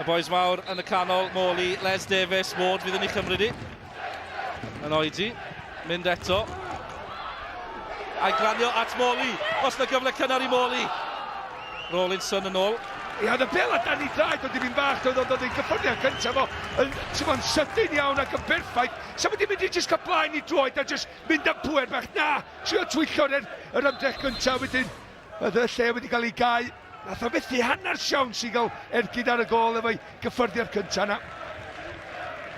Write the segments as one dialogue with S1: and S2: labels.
S1: Y boys mawr yn y canol, Morley, Les Davies, Ward fydd yn ei chymryd i. Yn oedi, mynd eto. A'i glanio at Morley. Os na gyfle cynnar i Morley. Rawlinson yn ôl.
S2: Ia, oedd y bel a dan ei draed o dipyn bach, doedd oedd ei gyffyrddiad cyntaf fo yn, ti'n sydyn iawn ac yn berffaith. Sa wedi mynd i jyst cael blaen i droed a jyst mynd am pwer bach. Na, trio twyllo'r er, yr ymdrech gyntaf wedyn. Oedd y lle wedi cael ei gau. Nath o fethu hanner siawns i gael ergyd ar y gôl efo'i gyffyrddiad cyntaf na.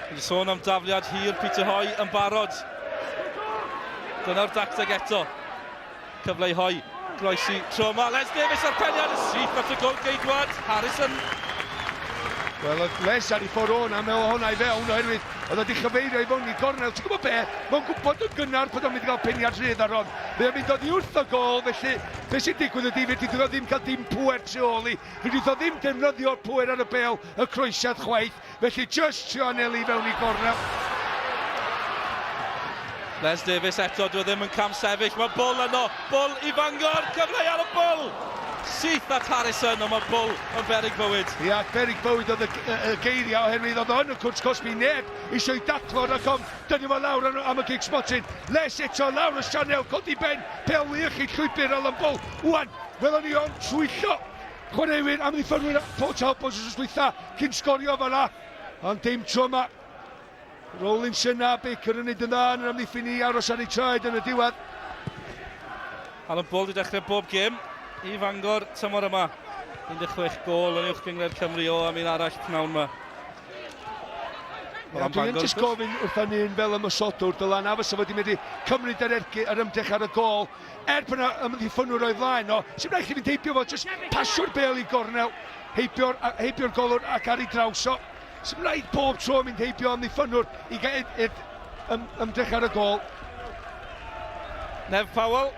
S1: Wedi sôn am dafliad hir Peter Hoy yn barod. Dyna'r dacteg eto. Cyfle i Hoy groesi tro yma. Les Davies a'r peniad yn syth at y gol geidwad. Harrison.
S2: Wel, oedd Les ar ei ffordd o'na, mewn hwnna i fewn, oherwydd oedd wedi chyfeirio i fewn i gornel. Ti'n gwybod be? Mae'n gwybod yn gynnar bod o'n mynd i gael peniad rhydd ar hon. Mae o'n mynd oddi wrth y gôl, felly be sy'n digwydd ydy fedrith o ddim cael dim pŵer tu ôl i. Fedrith o ddim defnyddio'r pŵer ar y bêl, y croesiad chwaith, felly just trio anelu fewn i gornel.
S1: Les Davies eto, dwi e ddim yn cam sefyll, mae Bull yno, Bull i Fangor, cyfle ar y Bull! Syth at Harrison, ond mae Bull yn berig bywyd.
S2: Ia, berig bywyd oedd y, y, y geiriau oherwydd oedd o yn y cwrt cosbi neb eisiau daclo rhag ofn Dynnu fo lawr am, am y gic smotyn. Les eto lawr y sianel, codi ben, pel wych i llwybr Alan Bull. Wan, welon ni o'n twyllo chwaraewyr amddiffynwyr Port Talbot wrth dwytha cyn sgorio fanna. Ond dim tro yma. Rowlinson a Baker yn neud yn dda yn yr amddiffyn i aros ar eu traed yn y diwedd.
S1: Alan Bull wedi dechrau bob gêm i Fangor tymor yma. 16 gôl yn uwch gynghrair Cymru o am un arall pnawn yma.
S2: Ia, dwi'n jyst gofyn wrth un fel ymosodwr, dyla na fysa fo wedi medru cymryd yr, ergy, yr ymdrech ar y gol, er bod yna ymddiffynwr o'i flaen o, sy'n rhaid chi fynd heibio fo, jyst pasio'r bel i gornel, heibio'r, heibio'r golwr ac ar ei draws o. Sy'n rhaid bob tro mynd heibio amddiffynwr i gael ym, ymdrech ar y gol.
S1: Nev Powell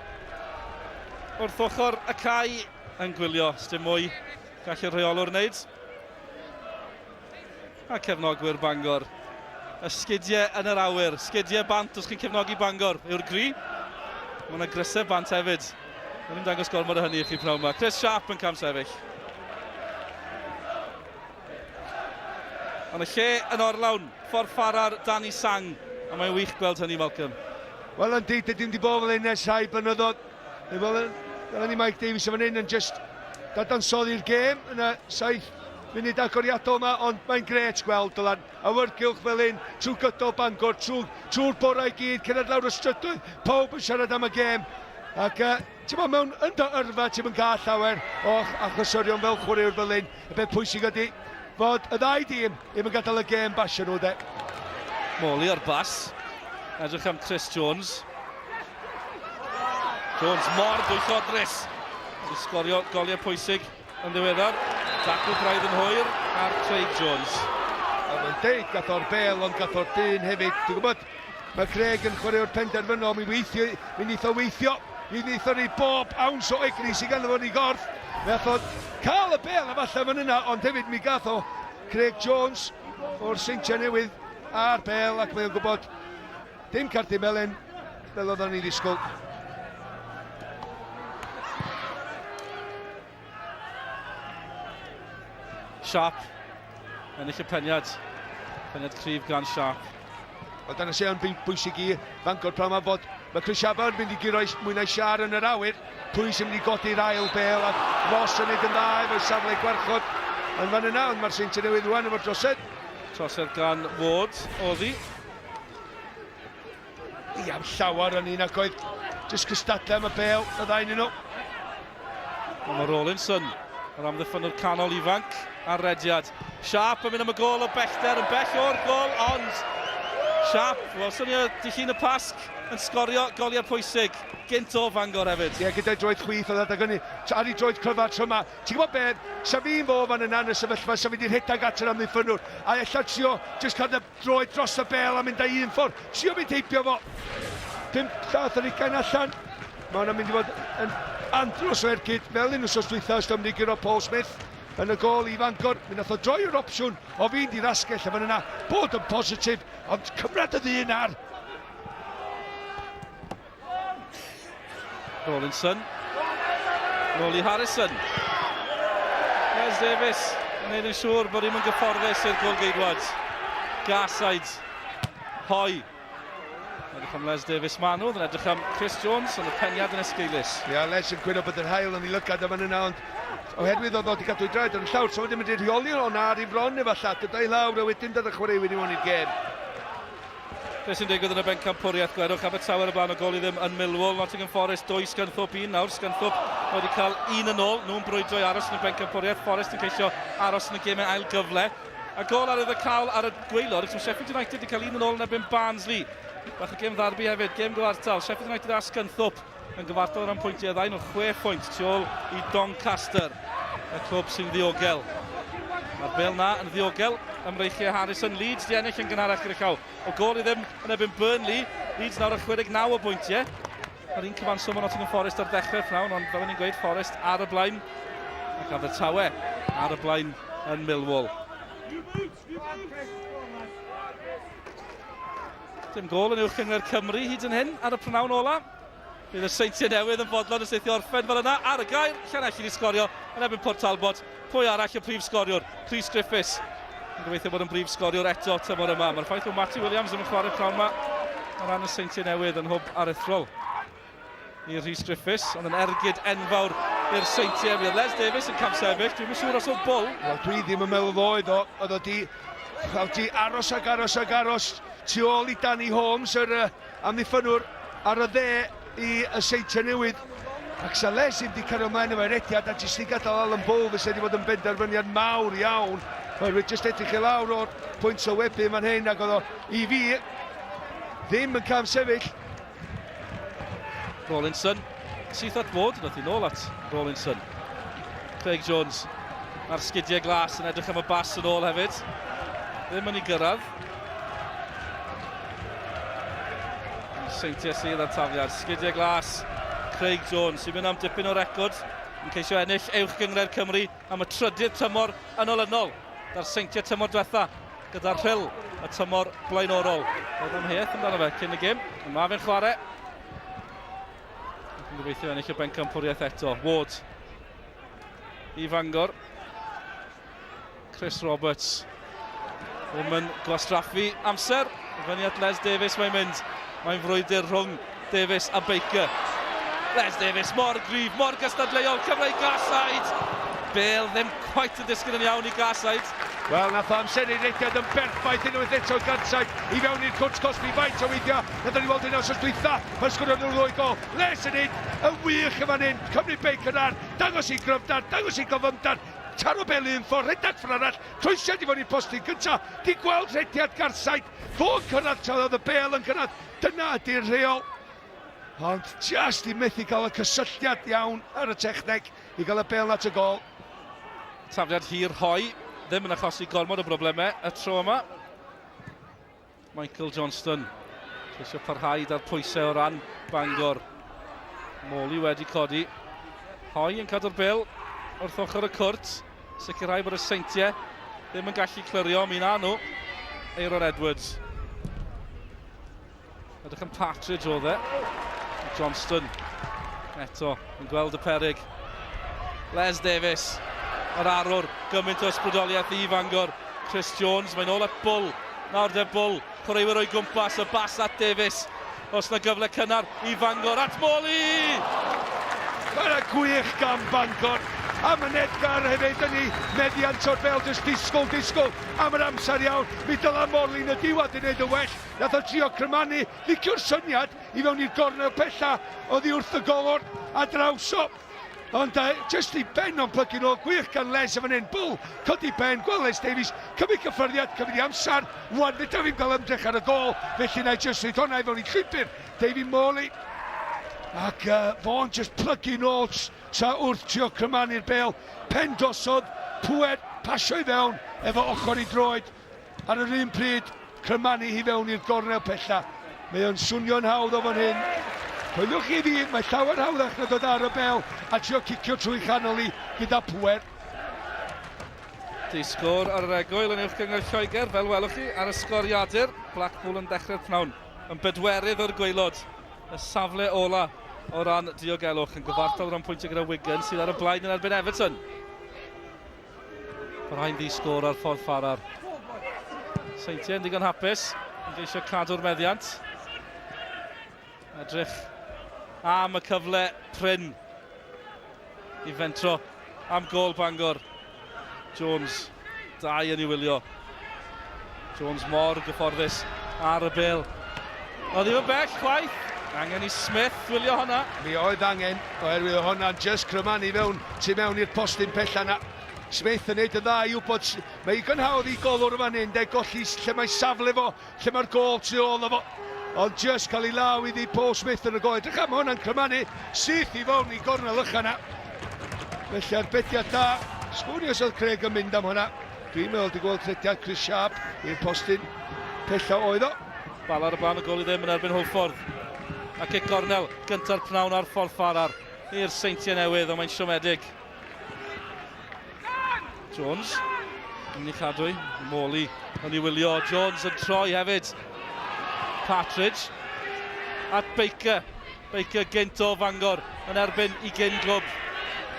S1: wrth ochr y cae yn gwylio, sdim mwy gall y rheolwr wneud. A cefnogwyr Bangor. Y sgidiau yn yr awyr. Sgidiau bant os chi'n cefnogi Bangor yw'r gri. Mae yna grysau bant hefyd. Mae'n ni'n dangos gormod o hynny i chi pnawn yma. Chris Sharp yn cam sefyll. Ond y lle yn orlawn, ffordd ffarar Danny Sang. A mae'n wych gweld hynny, Malcolm.
S2: Wel, yndi, dydyn di bod fel hyn ers rhai blynyddoedd. Fel fel ni Mike Davies yn fan hyn yn just dadansoddi'r gêm yn y 7 munud agoriadol yma, ond mae'n grêt gweld Dylan awyrgylch fel hyn trwy gydol Bangor, trwy'r trwy bore i gyd, cerdded lawr y strydoedd, pawb yn siarad am y gêm. Ac uh, ti'n bod, mewn yn dy yrfa ti'n yn cael llawer o achosorion fel chwaraewr fel hyn. Y peth pwysig ydy fod y ddau dîm ddim yn gadael y gêm basio nhw de.
S1: Morley o'r bas. Edrych am Chris Jones. Jones mor dwyllodrus. Wedi sgorio goliau pwysig yn ddiweddar. Dacl braidd yn hwyr ar Craig Jones.
S2: A mae'n deud gath o'r bel ond gath o'r dyn hefyd. Dwi'n gwybod, mae Craig yn chwaraewr penderfynol, mi weithio, mi wneith o weithio, mi wneith o roi bob awns o egni sydd ganddo fo yn ei gorff. Mi ath o cael y bel a falle fan yna, ond hefyd mi gath o Craig Jones o'r Seintiau Newydd a'r bel ac mae'n gwybod Dim cardyn melyn, fel oedden ni'n ddisgwyl.
S1: Sharp. Ennill y peniad. Peniad cryf gan Sharp.
S2: Wel, dyna sy'n bwysig i Fangor pan mae fod mae Chris Sharp yn mynd i guro mwy na siar yn yr awyr. Pwy sy'n mynd i godi'r ail bel ac Ross yn neud yn dda efo'i safle gwarchod yn fan yna, ond mae'r Seintiau Newydd rwan efo'r drosedd.
S1: Trosedd gan Ward, oddi.
S2: Ia, am llawer o'n un ac oedd jyst cystadlu am y bel, y ddau nhw.
S1: Ond mae Rawlinson, yr amddiffynnwr canol ifanc, ar rediad. Sharp yn mynd am y gol o bellter, yn bell o'r gol, ond Sharp, wel swnio di llun y Pasg, yn sgorio goliau pwysig, gynt o Fangor hefyd.
S2: Ie, gyda'i droed chwith oedd adeg hynny, ar ei droed cryfa tro yma. Ti'n gwybod be, sa fi'n fo fan yna yn y sefyllfa, sa fi wedi rhedeg at yr amddiffynnwr, a ella trio jyst cael y Droed dros y bêl a mynd â un ffordd. Trio mynd heibio fo. 5 llath ar ugain allan. Mae hwnna'n mynd i fod yn andros o ergyd fel un wsos dwytha os mynd i guro Paul Smith yn y gôl i Fangor. Mi nath o droi'r opsiwn o fynd i'r asgell a fan yna bod yn positif, ond cymryd y ddyn ar.
S1: Rawlinson. Nôl i Harrison. Les Davies. Yn neud yn siŵr bod ddim yn gyfforddus i'r golgeidwad. Garside. Hoi. Edrych am Les Davies Manw, yn edrych am Chris Jones, ond y peniad yn esgeulus.
S2: Ia, yeah, Les yn cwyno bod yr haul yn ei lygad am yna, ond oherwydd oedd o wedi gadw ei draed ar y llawr, so wedi mynd i'r rheoli o'n ar i fron efallai, gyda'i lawr a wedyn dod y chwaraewyr i mewn i'r gêm.
S1: Be sy'n digwydd yn y bencampwriaeth, gwerwch Abertawe ar y blaen o gol i ddim yn Millwall, Nottingham Forest 2, Scunthorpe 1 nawr, Scunthorpe wedi cael un yn ôl, nhw'n brwydro i aros yn y bencampwriaeth, Forest yn ceisio aros yn y gemau ail gyfle. A gol ar y cael ar y gwaelod, ac Sheffield United wedi cael un yn ôl yn erbyn Barnsley. Bach o gêm ddarbi hefyd, gêm gyfartal, Sheffield United a Scunthorpe yn gyfartal o ran pwyntiau, ddau nhw 6 pwynt tu ôl i Doncaster, y clwb sy'n ddiogel. Mae'r bel na yn ddiogel ym Mreichiau Harrison. Leeds di ennill yn gynharach gyda llaw. O gol i ddim yn erbyn Burnley. Leeds nawr ar 69 o bwyntiau. Mae'r un cyfanswm o Nottingham Forest ar ddechrau'r pnawn, ond fel ni'n gweud, Forest ar y blaen ac Abertawe ar y blaen yn Millwall. Dim gol yn uwch gynghrair Cymru hyd yn hyn ar y prynawn ola. Bydd y Seintiau Newydd yn fodlon y seithio orffen fel yna ar y gair. Llanelli wedi sgorio yn erbyn Port Talbot. Pwy arall y prif sgoriwr? Rhys Griffiths. Yn gobeithio bod yn brif sgoriwr eto tymor yma. Mae'r ffaith bod Matty Williams ddim yn chwarae pnawn yma o ran y Seintiau Newydd yn hwb aruthrol i Rhys Griffiths, ond yn ergyd enfawr i'r Seintiau. Fydd Les Davies yn camsefyll, dwi'n siŵr os oedd Bull.
S2: Wel, dwi ddim yn meddwl oedd o, oedd o di, oedd di aros ag aros ag aros tu ôl i Danny Holmes, yr amddiffynnwr ar y dde i y Seintiau Newydd. Ac sa Les ddim wedi cario ymlaen efo'i rediad a jyst i gadael Alan Bull fysa wedi bod yn benderfyniad mawr iawn. Oherwydd jyst edrych i lawr o'r pwynt sylwebu fan hyn ac oedd o i fi ddim yn cam sefyll.
S1: Rawlinson, syth at fod, nath i nôl at Rawlinson. Craig Jones a'r sgidiau glas yn edrych am y bas yn ôl hefyd. Ddim yn ei gyrraedd. Seintiau sydd ar tafliad. Sgidiau glas, Craig Jones sy'n mynd am dipyn o record yn ceisio ennill Uwch Gynghrair Cymru am y trydydd tymor yn olynol. Da'r Seintiau tymor diwetha gyda'r Rhyl y tymor blaenorol. Oedd amheuaeth amdano fe cyn y gêm. Mae fe'n chwarae. Ac yn gobeithio ennill y bencampwriaeth eto. Ward i Fangor. Chris Roberts ddim yn gwastraffu amser. Fyny at Les Davies mae'n mynd. Mae'n frwydr rhwng Davies a Baker. Les Davies mor gryf, mor gystadleuol, cyfle i Garside. Bale ddim quite yn disgyn yn iawn i Garside.
S2: Wel, nath o amseru rediad yn berffaith unwaith eto Garside i fewn i'r cwrt cosbi faint o weithiau. Nath ni weld hynna wsos dwytha, pan sgoriodd nhw'r ddwy gol. Les yn neud yn wych yn fan hyn, cymryd Baker ar, dangos i gryfdar, dangos i gyfymdar, taro bel un ffordd, rhedeg ffordd arall, croesiad i fod i'r postyn cynta, di gweld rhediad Garside, fo'n cyrraedd tra oedd y bel yn cyrraedd, dyna ydy'r rheol. Ond just i methu gael y cysylltiad iawn ar y techneg i gael y bel at y gol.
S1: Tafliad hir Hoi, ddim yn achosi gormod o broblemau y tro yma. Michael Johnston, ceisio parhau da'r pwysau o ran Bangor. Morley wedi codi. Hoi yn cadw'r bel wrth ochr y cwrt. Sicrhau bod y Seintiau ddim yn gallu clirio, mi na nhw. Aaron Edwards. Edrych yn Partridge oedd e. Johnston eto yn gweld y perig. Les Davies, yr arwr, gymaint o ysbrydoliaeth i Fangor. Chris Jones, mae'n ôl at Bull. Nawr de Bull, chwaraewyr o'i gwmpas, y bas at Davies. Os na gyfle cynnar i Fangor, at Morley!
S2: Mae'n gwych gan Bangor. A mynedgar hefyd yn ei meddiant o'r bel, jyst disgwyl, disgwyl am yr amser iawn. Mi dyla Morley yn y diwedd i wneud y well. Nath o trio crymanu, licio'r syniad i fewn i'r gornel pella oddi wrth y golwr a draws o. Ond jyst i ben o'n plygu nôl, gwych gan Les yn fan hyn. Bull, codi ben, gweld Les Davies, cymryd cyffyrddiad, cymryd i amser. Wan, fedra fi'n gael ymdrech ar y gol, felly na i jyst rhaid hwnna i fewn i llwybr David Morley. Ac fo'n jyst plygu nôl tra wrth trio crymanu'r bel. Pen gosod, pwer, pasio i fewn efo ochr i droed. Ar yr un pryd, crymanu hi fewn i'r gornel pella. Mae o'n swnio'n hawdd o fan hyn. Coeliwch chi fi, mae llawer hawddach na dod ar y bel a trio cicio trwy chanol i gyda pwer.
S1: Di sgôr ar yr egwyl yn Uwch Gynghrair Lloegr, fel welwch chi ar y sgoriadur. Blackpool yn dechrau'r pnawn yn bedwerydd o'r gwaelod. Y safle ola o ran diogelwch yn gyfartal o ran pwyntiau gyda Wigan sydd ar y blaen yn erbyn Everton. Parhau'n ddi sgôr ar Ffordd Ffarar. Seintiau yn ddigon hapus, yn geisio cadw'r meddiant. Edrych am y cyfle prin i fentro am gôl Bangor. Jones, dau yn ei wylio. Jones mor gyfforddus ar y bêl. Oedd ddim yn bell chwaith. Angen i Smith wylio hwnna.
S2: Mi oedd angen, oherwydd oedd hwnna'n just crymanu fewn, tu mewn i'r postyn pella 'na. Smith yn neud yn dda i wybod, mae igon hawdd i golwr yn fan hyn, de, golli lle mae safle fo, lle mae'r gôl tu ôl fo. Ond just cael ei law iddi Paul Smith yn y gôl. Edrych am hwnna'n crymanu syth i fewn i gornel ycha na. Felly arbediad da. Sgwn i os oedd Craig yn mynd am hwnna. Dwi'n meddwl di gweld rhediad Chris Sharp i'r postyn pella oedd o.
S1: Bala ar y blaen y gol i ddim yn erbyn Hwlffordd. A cic gornel gynta'r pnawn ar Ffordd Ffarar i'r Seintiau Newydd, ond mae'n siomedig. Jones, yn ei chadwy, Morley yn ei wylio, Jones yn troi hefyd. Partridge at Baker, Baker gynt o Fangor yn erbyn i gyn glwb.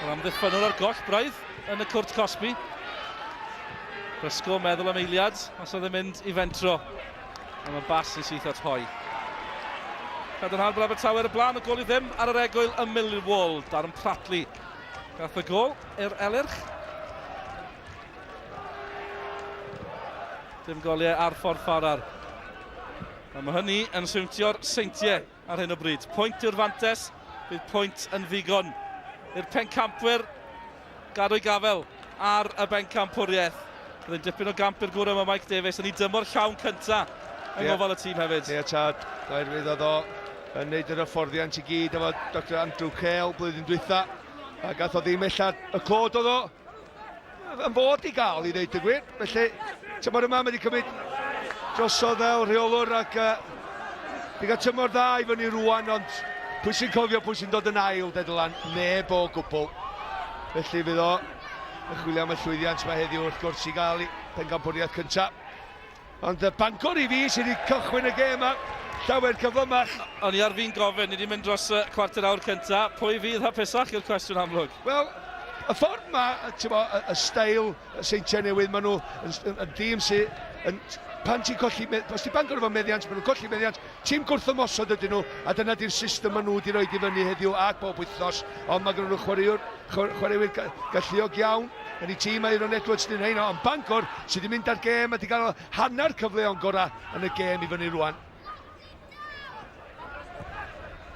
S1: Yr amddiffynnwr ar goll braidd yn y cwrt cosbi. Briscoe meddwl am eiliad, os oedd yn mynd i fentro. Ond mae'n bas yn syth at Hoi. Cadarnhad bod Abertawe ar y blaen, y gol i ddim ar yr egwyl ym Millwall. Darren Pratley gath y gol i'r Elyrch. Dim goliau ar Ffordd Ffarar. A mae hynny yn siwtio'r Seintiau ar hyn o bryd. Pwynt yw'r fantes, bydd pwynt yn ddigon i'r pencampwyr gadw'i gafel ar y bencampwriaeth. Bydd yn dipyn o gamp i'r gŵr yma Mike Davies yn ei dymor llawn cynta yng ngofal y tîm hefyd.
S2: Ie, tad, oherwydd oedd o yn neud yr hyfforddiant i gyd efo Dr Andrew Cale blwyddyn dwytha, a gath o ddim ella y clod oedd o yn fod i gael i ddeud y gwir. Felly, tymor yma mae wedi cymryd drosodd fel rheolwr ac di gael tymor dda i fyny rwan, ond pwy sy'n cofio pwy sy'n dod yn ail, de Dylan? Neb o gwbl. Felly fydd o yn chwilio am y llwyddiant mae heddiw wrth gwrs i gael ei pencampwriaeth cyntaf. Ond y Bangor i fi sydd wedi cychwyn y gêm yma, llawer cyflymach.
S1: O'n i ar fin gofyn, ni wedi mynd dros y cwarter awr cynta, pwy fydd hapusach yw'r cwestiwn amlwg?
S2: Wel, y ffordd ma, ti'n bo, y steil y Seintiau Newydd, maen nhw yn, yn, yn dîm sydd, yn, pan ti'n colli, os ti Bangor efo meddiant, maen nhw'n colli meddiant, tîm gwrthymosod ydyn nhw, a dyna di'r system maen nhw wedi rhoi i fyny heddiw ac bob wythnos, ond mae gen nhw chwaraewr, chwaraewyr galluog iawn yn ei tîm, Aeron Edwards sy'n rhain, ond Bangor sydd wedi mynd ar gêm a wedi cael hanner cyfleon gorau yn y gêm i fyny rwan.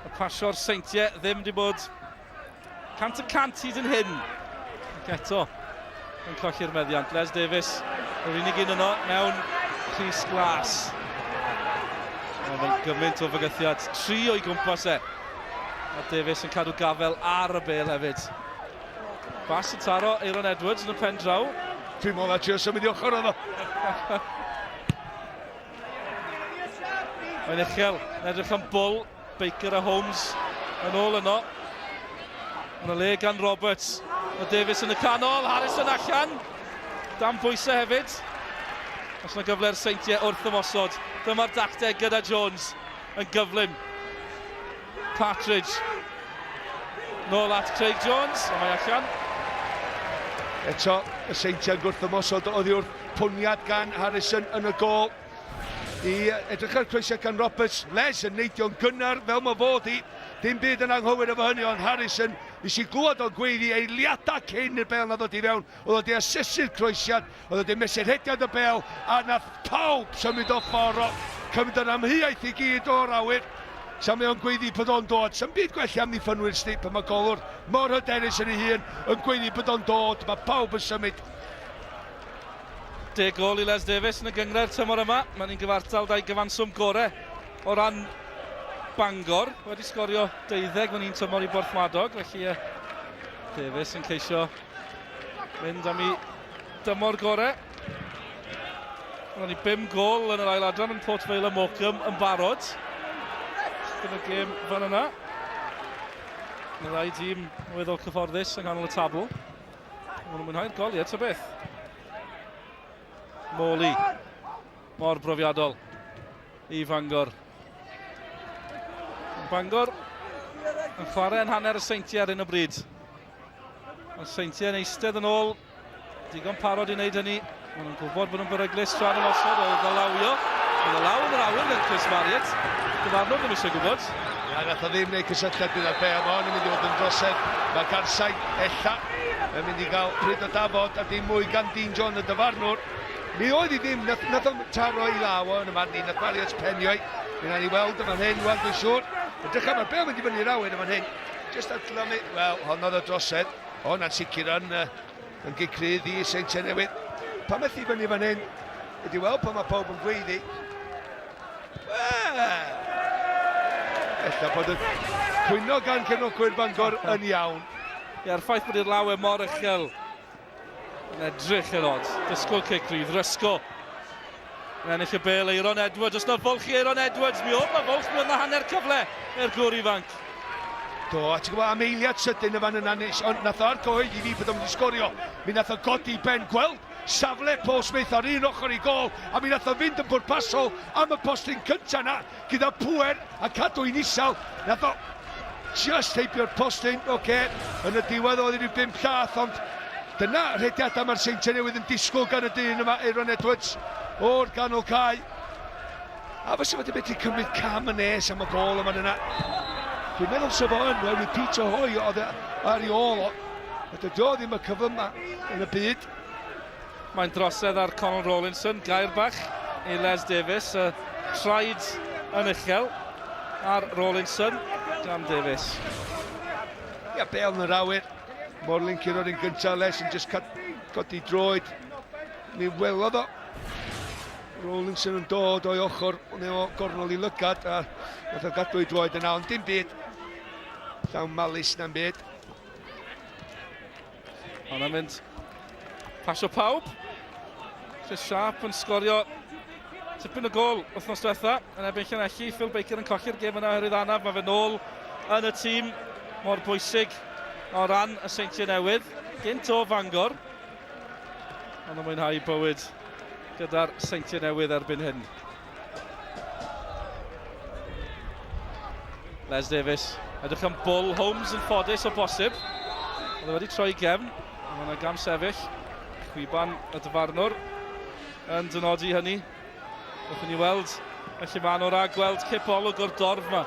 S1: Y pasio'r Seintiau ddim wedi bod 100% hyd yn hyn. Ac eto, yn colli'r meddiant. Les Davies, yr unig un yno mewn crys glas. Ond mae'n gymaint o fygythiad. Tri o'i gwmpas e. A Davies yn cadw gafel ar y bel hefyd. Bas yn taro Aaron Edwards yn y pen draw.
S2: Dwi'n meddwl na trio symud i ochr oedd o.
S1: Mae'n uchel, yn edrych am bwl. Baker a Holmes yn ôl yno. Yn y le gan Roberts. Mae Davies yn y canol, Harrison allan. Dan bwysau hefyd. Os yna gyfle'r Seintiau wrth ymosod. Dyma'r dacteg gyda Jones yn gyflym. Partridge. Nôl at Craig Jones, ond mae allan.
S2: Eto, y Seintiau'n gwrth ymosod oddi wrth pwniad gan Harrison yn y gôl. I edrych ar croesiad gan Roberts, Les yn neidio'n gynnar fel mae fod i. Dim byd yn anghywir efo hynny, ond Harrison, nes i glwad o'n gweiddi eiliadau cyn i'r bel na ddod i fewn, oedd o wedi asesu'r croesiad, oedd o wedi mesur rhediad y bel, a nath pawb symud o ffordd o, cymryd yr amheuaeth i gyd o'r awyr. Sa mae o'n gweiddi bod o'n dod, sa'm byd gwell am ddiffynwyr sti, pan mae golwr mor hyderus yn ei hun yn gweiddi bod o'n dod, mae pawb yn symud.
S1: Deg gôl i Les Davies yn y gynghrair tymor yma. Mae'n un gyfartal da'i gyfanswm gore o ran Bangor. Wedi sgorio deuddeg mewn un tymor i Borthmadog, felly Davies yn ceisio mynd am ei dymor gore. Roedd ni 5 gôl yn yr ail adran yn Port Vale a Morecambe yn barod. Gyda gêm fan yna. Mae ddau dîm weddol cyfforddus yng nghanol y tabl. Maen nhw'n mwynhau'r goliau, ta beth. Morley, mor brofiadol i Fangor. Bangor yn chwarae yn hanner y Seintiau ar hyn o bryd. Mae'r Seintiau yn eistedd yn ôl Digon parod i wneud hynny. Maen nhw'n gwybod bod nhw'n beryglus tra'n ymosod o ddalawio. Oedd y law yn yr awyr gan Chris Marriott. Dyfarnwr ddim eisiau gwybod.
S2: Ia, nath o ddim wneud cysylltiad gyda'r bel. Mae hon yn mynd i fod yn drosedd. Mae Garsain ella yn mynd i gael pryd o dafod a dim mwy gan Dean John y dyfarnwr. Mi oedd hi ddim, nath, nath o'n taro i law o yn y marn i, nath Marriott penio i. Mi wnawn ni weld yn fan hyn, rwan dwi'n siŵr. Edrych am, mae'r bel mynd i fyny'r awyr yn fan hyn. Just adlymu, wel, honnodd y drosedd. O, na'n sicr yn, yn gic rhydd i Seintiau Newydd. Pa methu fyny fan hyn, ydy weld pan mae pawb yn gweiddi. Wel, ella bod y cwyno gan cefnogwyr Bangor yn iawn.
S1: Ie, a'r ffaith bod i'r lawer mor uchel yn edrych yn od. Dysgwyl cic rydd, Rysgo yn ennill y bel, Eiron Edwards, os na fwlch i Eiron Edwards, mi oedd na fwlch, mi oedd na hanner cyfle i'r gŵr ifanc.
S2: Do, a ti'n gwybod, am eiliad sydyn y fan yna, nes, ond nath o argyhoeddi fi bod o'n mynd i sgorio. Mi nath o godi ben gweld safle Paul Smith ar un ochr i gol, a mi nath o fynd yn bwrpasol am y postyn cynta na, gyda pŵer a cadw i'n isel. Nath o just heibio'r postyn, oce, okay. Yn y diwedd oedd rhyw bum llath, ond dyna rhediadau mae'r Seintiau Newydd yn disgwyl gan y dyn yma, Aaron Edwards, o'r ganol cae. A fysa fo wedi medru cymryd cam yn nes am y gol yma yna. Dwi'n meddwl sef o yn, oherwydd Peter Hoy oedd e ar ei ôl o. A dydy o ddim y cyfyma yn y byd.
S1: Mae'n drosedd ar Conor Rawlinson, gair bach i Les Davies, y traed yn uchel ar Rawlinson gan Davies.
S2: Ia, bel yn yr awyr. Morlin curo'r un gyntaf, Les yn just codi droed. Mi welodd o. Rawlinson yn dod o'i ochr, neu o gornol i lygad, a nath o gadw ei droed yna, ond dim byd. Llawn malus na'n byd.
S1: Ond yn mynd pasio pawb. Chris Sharp yn sgorio tipyn o gol wythnos diwetha yn erbyn Llanelli. Phil Baker yn colli'r gêm yna oherwydd anaf. Mae fe nôl yn y tîm mor bwysig o ran y Seintiau Newydd. Gynt o Fangor. Ond yn mwynhau bywyd gyda'r Seintiau Newydd erbyn hyn. Les Davies, edrych am Bull Holmes yn ffodus o bosib. Oedd e wedi troi gefn, mae yna gam sefyll. Chwiban y dyfarnwr yn dynodi hynny. Wrth i ni weld y lluman o'r a gweld cip olwg o'r dorf yma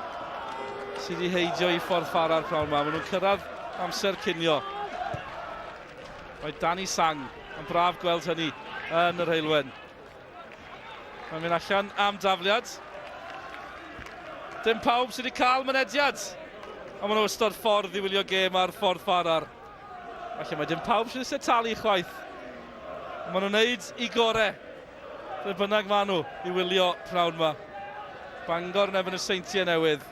S1: sydd wedi heidio i ffordd ffara'r prawn yma. Maen nhw'n cyrraedd amser cinio. Mae Danny Sang yn braf gweld hynny yn yr heulwen. Mae'n mynd allan am dafliad. Dim pawb sydd wedi cael mynediad. Ond maen nhw ystod ffordd i wylio gêm ar ffordd ffarar. Falle mae dim pawb sydd eisiau talu chwaith. Ond maen nhw'n neud i gore. Ble bynnag maen nhw i wylio prawn yma. Bangor yn erbyn y Seintiau Newydd.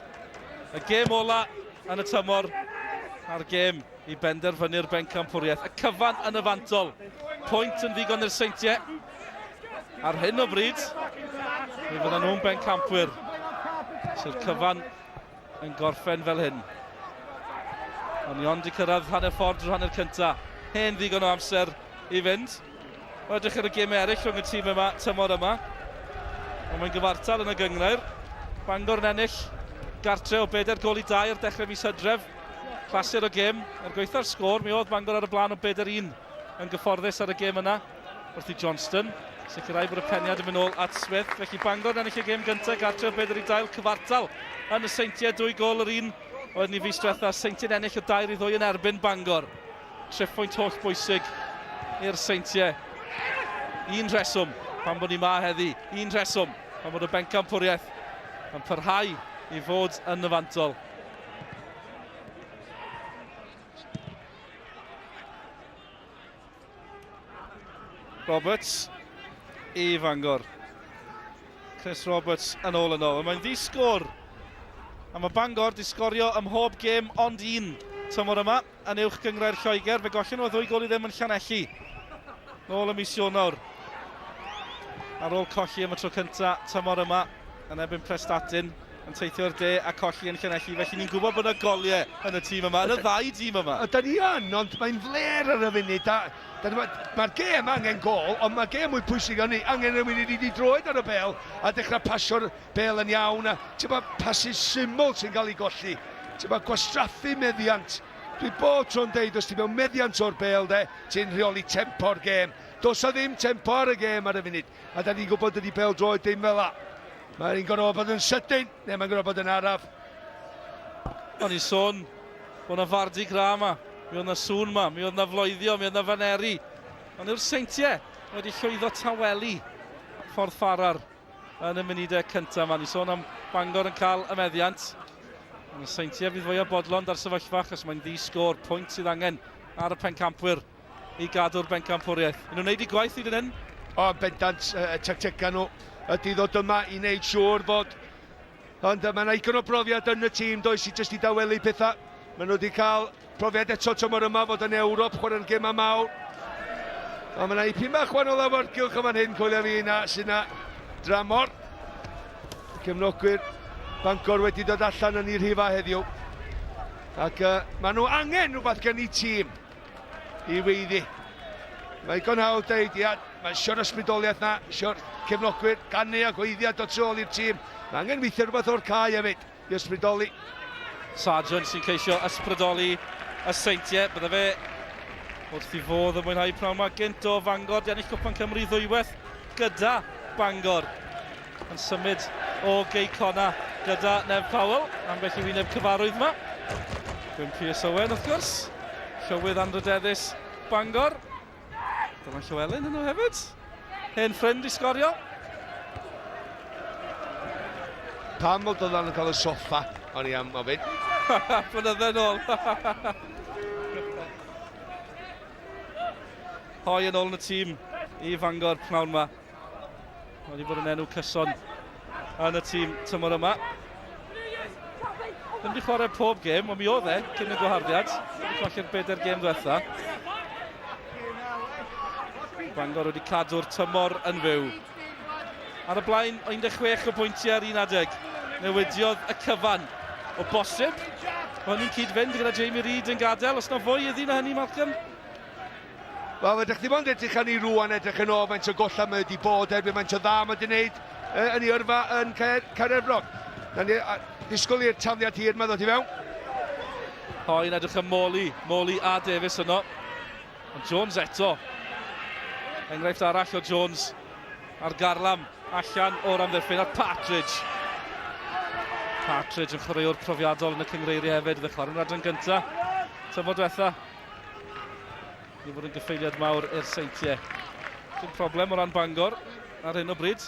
S1: Y gêm ola yn y tymor a'r gêm i benderfynu'r bencampwriaeth. Y cyfan yn y fantol. Pwynt yn ddigon i'r Seintiau. Ar hyn o bryd, mi fyddan nhw'n bencampwyr. Sy'r cyfan yn gorffen fel hyn. Ond ni ond i cyrraedd hanner ffordd drwy'r hanner cynta. Hen ddigon o amser i fynd. Wel, edrych ar y gemau eraill rhwng y tîm yma, tymor yma. Ond mae'n gyfartal yn y gynghrair. Bangor yn ennill gartre o 4 gol i 2 ar dechrau mis Hydref. Clasur o gêm. Er gwaetha'r sgôr, mi oedd Bangor ar y blaen o 4-1 yn gyfforddus ar y gêm yna. Wrth i Johnston sicrhau bod y peniad yn mynd ôl at Smith. Felly Bangor yn ennill y gêm gyntaf gartre o 4 i 2 cyfartal yn y Seintiau. 2 gol yr un oedd ni fis diwetha. Seintiau'n ennill o 2 i 2 yn erbyn Bangor. Triphwynt holl bwysig i'r Seintiau. Un rheswm pan bod ni ma heddi, un rheswm pan bod y bencampwriaeth yn parhau i fod yn y fantol. Roberts i Fangor. Chris Roberts yn ôl yn ôl. Mae'n ddi-sgôr. A mae Bangor di sgorio ym mhob gêm ond un tymor yma yn uwch gynghrair Lloegr. Fe gollon nhw 2 gôl i ddim yn Llanelli. Nôl ym mis Ionawr. Ar ôl colli am y tro cynta tymor yma yn erbyn Prestatyn yn teithio i'r de a colli yn Llanelli. Felly ni'n gwybod bod yna goliau yn y tîm yma, yn y ddau dîm yma.
S2: Ydy ni yn, ond mae'n fler ar y funud. Mae'r gêm angen gol, ond mae'r gêm mwy pwysig yn ni. Angen rhywun i ni droed ar y bel a dechrau pasio'r bel yn iawn. A ti'n bod, pasys syml sy'n cael ei golli. Ti'n bod, gwastraffu meddiant. Dwi bob tro'n deud, os ti mewn meddiant o'r bêl de, ti'n rheoli tempo'r gêm. Does 'na ddim tempo ar y gêm ar y funud, a da ni'n gwybod dydy pêl-droed ddim fel 'a. Mae'n gorfod bod yn sydyn, neu mae'n gorfod bod yn araf.
S1: O'n i'n sôn bod 'na Fardi Gras 'ma, mi oedd 'na sŵn 'ma, mi oedd 'na floeddio, mi oedd 'na faneri. Ond yw'r Seintiau wedi llwyddo tawelu Ffordd Ffarar yn y munudau cyntaf 'ma. Ni'n sôn am Bangor yn cael y meddiant. Ond y Seintiau fydd fwyaf bodlon da'r sefyllfa achos mae'n ddi-sgôr, pwynt sydd angen ar y pencampwyr i gadw'r bencampwriaeth. Yn nhw'n wneud eu gwaith hyd yn hyn?
S2: O, yn bendant, y tactegau nhw ydy ddod yma i wneud siŵr fod... Ond mae yna igon o brofiad yn y tîm, does, i jyst i dawelu pethau. Maen nhw wedi cael profiad eto tymor yma fod yn Ewrop, chwarae'r gemau mawr. Ond mae yna ipyn bach wahanol awyrgylch yn fan hyn, coelia fi, na sy'n na dramor. Cefnogwyr Bangor wedi dod allan yn ei rhifa heddiw. Ac uh, maen nhw angen rhywbeth gen i tîm i weiddi. Mae digon hawdd deud, ia, mae eisiau'r ysbrydoliaeth na, eisiau'r cefnogwyr ganu a gweiddi a dod tu ôl i'r tîm. Mae angen weithio rhywbeth o'r cae hefyd i ysbrydoli.
S1: Sargent sy'n ceisio ysbrydoli y Seintiau. Bydde fe wrth i fodd yn mwynhau pnawn yma gynt o Fangor. Di ennill Cwpan Cymru ddwywaith gyda Bangor. Yn symud o Gei Conna gyda Nev Powell, ambell i wyneb cyfarwydd yma. Gwyn Pierce Owen, wrth gwrs. Llywydd anrydeddus Bangor. Dyma Llywelyn yno hefyd. Hen ffrind i sgorio.
S2: Pam fod Dylan yn cael y soffa, o'n i am ofyn.
S1: Blynydde nôl. Hoi yn ôl yn y tîm i Fangor pnawn yma. Mae wedi bod yn enw cyson yn y tîm tymor yma. Ddim wedi chwarae pob gêm, ond mi oedd e cyn y gwaharddiad. Wedi colli'r bedair gêm ddiwetha. Bangor wedi cadw'r tymor yn fyw. Ar y blaen o 16 o bwyntiau ar un adeg. Newidiodd y cyfan. O bosib, mae hynny'n cyd-fynd gyda Jamie Reid yn gadael. Os na fwy iddi na hynny, Malcolm?
S2: Wel, ydych chi ond edrych arni rwan, edrych yn ôl faint o golla mae wedi bod erbyn faint o dda mae wedi gwneud yn ei yrfa yn Caerefrog. Na ni disgwyl i'r tafliad hir yma ddod i fewn.
S1: Hoen edrych am Morley, Morley a Davies yno. Ond Jones eto. Enghraifft arall o Jones ar garlam allan o'r amddiffyn ar Partridge. Partridge yn chwaraewr profiadol yn y cyngreiriau hefyd, iddo chwarae'n adran gyntaf. Tymor diwetha. Ni fod yn gyffeiliad mawr i'r Seintiau. Dim problem o ran Bangor ar hyn o bryd.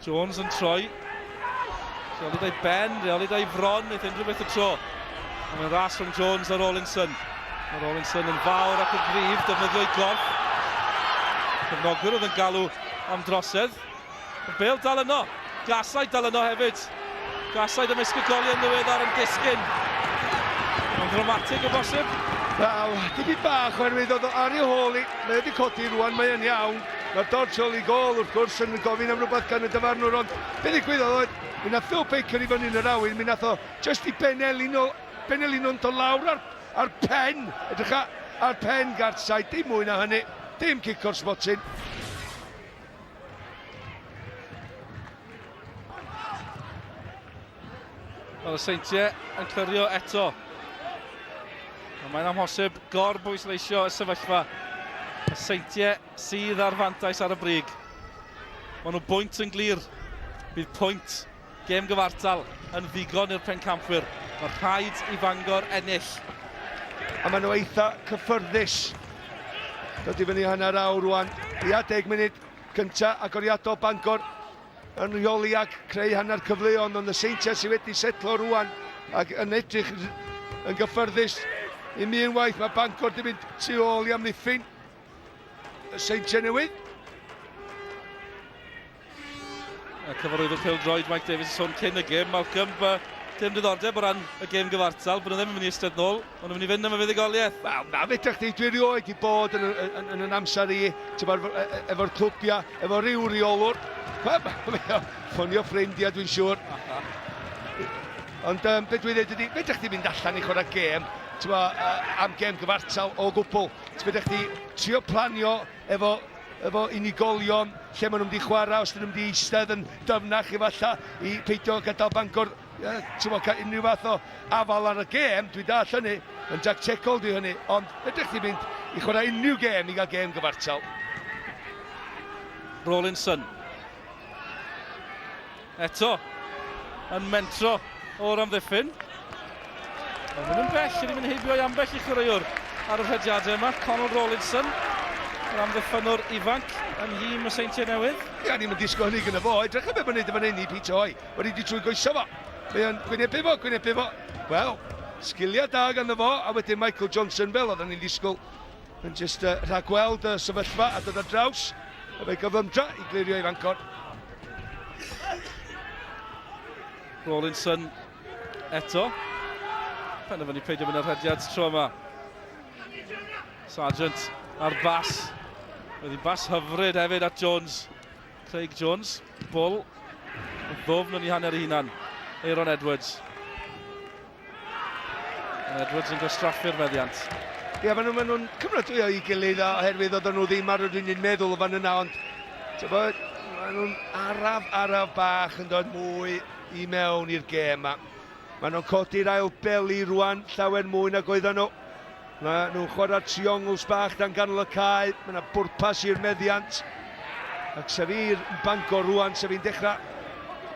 S1: Jones yn troi. Rheoli da'i ben, rheoli da'i fron, wneud unrhyw beth y tro. Ond mae'n ras rhwng Jones a Rawlinson. Mae Rawlinson yn fawr ac yn gryf, defnyddio'i gorff. Cefnogwyr oedd yn galw am drosedd. Mae Bale dal yno. Garside dal yno hefyd. Garside ymysg y goliau yn ddiweddar yn disgyn. Mae'n ddramatig o bosib.
S2: Wel, dipyn bach oherwydd oedd o ar ei hôl i. Mae wedi codi rwan, mae yn iawn. Mae'r dodge ôl i gôl wrth gwrs yn gofyn am rhywbeth gan y dyfarnwr, ond be ddigwyddodd oedd, mi nath Phil Baker i fyny yn yr awyr, mi nath o just i benelin o, benelin o'n dod lawr ar, ar pen, edrych ar pen Garside, dim mwy na hynny, dim cic o'r smotyn.
S1: Wel, y Seintiau yn clirio eto. Ond mae'n amhosib gorbwysleisio y sefyllfa. Y Seintiau sydd ar fantais ar y brig. Maen nhw bwynt yn glir. Bydd pwynt gêm gyfartal yn ddigon i'r pencampwyr. Mae rhaid i Fangor ennill.
S2: A maen nhw eitha cyffyrddus. Dod i fyny hanner awr rwan. Ia, 10 munud cynta agoriadol Bangor yn rheoli ac creu hanner cyfleon, ond y Seintiau sydd wedi setlo rwan ac yn edrych yn gyffyrddus. I mi unwaith mae Bangor di mynd tu ôl i amddiffyn y Seintiau Newydd.
S1: Y cyfarwyddwr pêl-droed Mike Davies yn sôn cyn y gêm, Malcolm, dim diddordeb o ran y gêm gyfartal, bod nhw ddim yn mynd i eistedd nôl, maen nhw'n mynd i fynd am y fuddugoliaeth.
S2: Wel, na, fedrwch chi, dwi erioed i bod yn, yn, yn, yn, yn amser i, ti'n e, e, efo'r clwbiau, efo rhyw reolwr. Ffonio ffrindiau, dwi'n siŵr. Ond um, beth dwi'n dweud ydy, fedrwch chi fynd allan i chwarae gêm, ti'n am gêm gyfartal o gwbl. Fedrwch chi trio planio efo efo unigolion lle maen nhw'n mynd i chwarae, os dyn nhw'n mynd i eistedd yn dyfnach efallai i peidio gadael Bangor. yeah, ti'n cael unrhyw fath o afal ar y gêm, dwi'n dall hynny, yn dactegol di hynny, ond ydych chi'n mynd i chwarae unrhyw gêm i gael gêm gyfartal.
S1: Rawlinson. Eto, yn mentro o'r amddiffyn. Mae'n mynd yn bell, yn mynd heibio i ambell i chwaraewr ar y rhediadau yma. Conor Rawlinson, yr amddiffynwr ifanc yn nhîm y Seintiau Newydd.
S2: Ia, ni'n mynd disgwyl hynny gyda fo. Edrych am beth mae'n neud efo hynny, Peter Hoy. Wedi di trwy goesio fo. Mae o'n gwynebu fo, gwynebu fo. Wel, sgiliau da ganddo fo, a wedyn Michael Johnson fel oedden ni'n disgwyl yn just rhagweld y sefyllfa a dod ar draws efo'i gyflymdra i glirio i Fangor.
S1: Rawlinson eto. Penderfynu peidio mynd ar rhediad tro yma. Sargent ar bas. Roedd hi'n bas hyfryd hefyd at Jones. Craig Jones, Bull. Yn ddwfn yn ei hanner ei hunan. Aaron Edwards. Edwards yn gwastraffu'r meddiant.
S2: Ie, maen nhw'n ma nhw cymeradwyo i gilydd oherwydd oedden nhw ddim ar yr un un meddwl o fan yna, ond tybod, maen nhw'n araf, araf bach yn dod mwy i mewn i'r gêm yma. Maen nhw'n codi'r ail beli rwan, llawer mwy nag oedden nhw. Maen nhw'n chwarae triongls bach dan ganol y cae, mae yna bwrpas i'r meddiant. Ac sef i'r Bangor rwan, sef i'n dechrau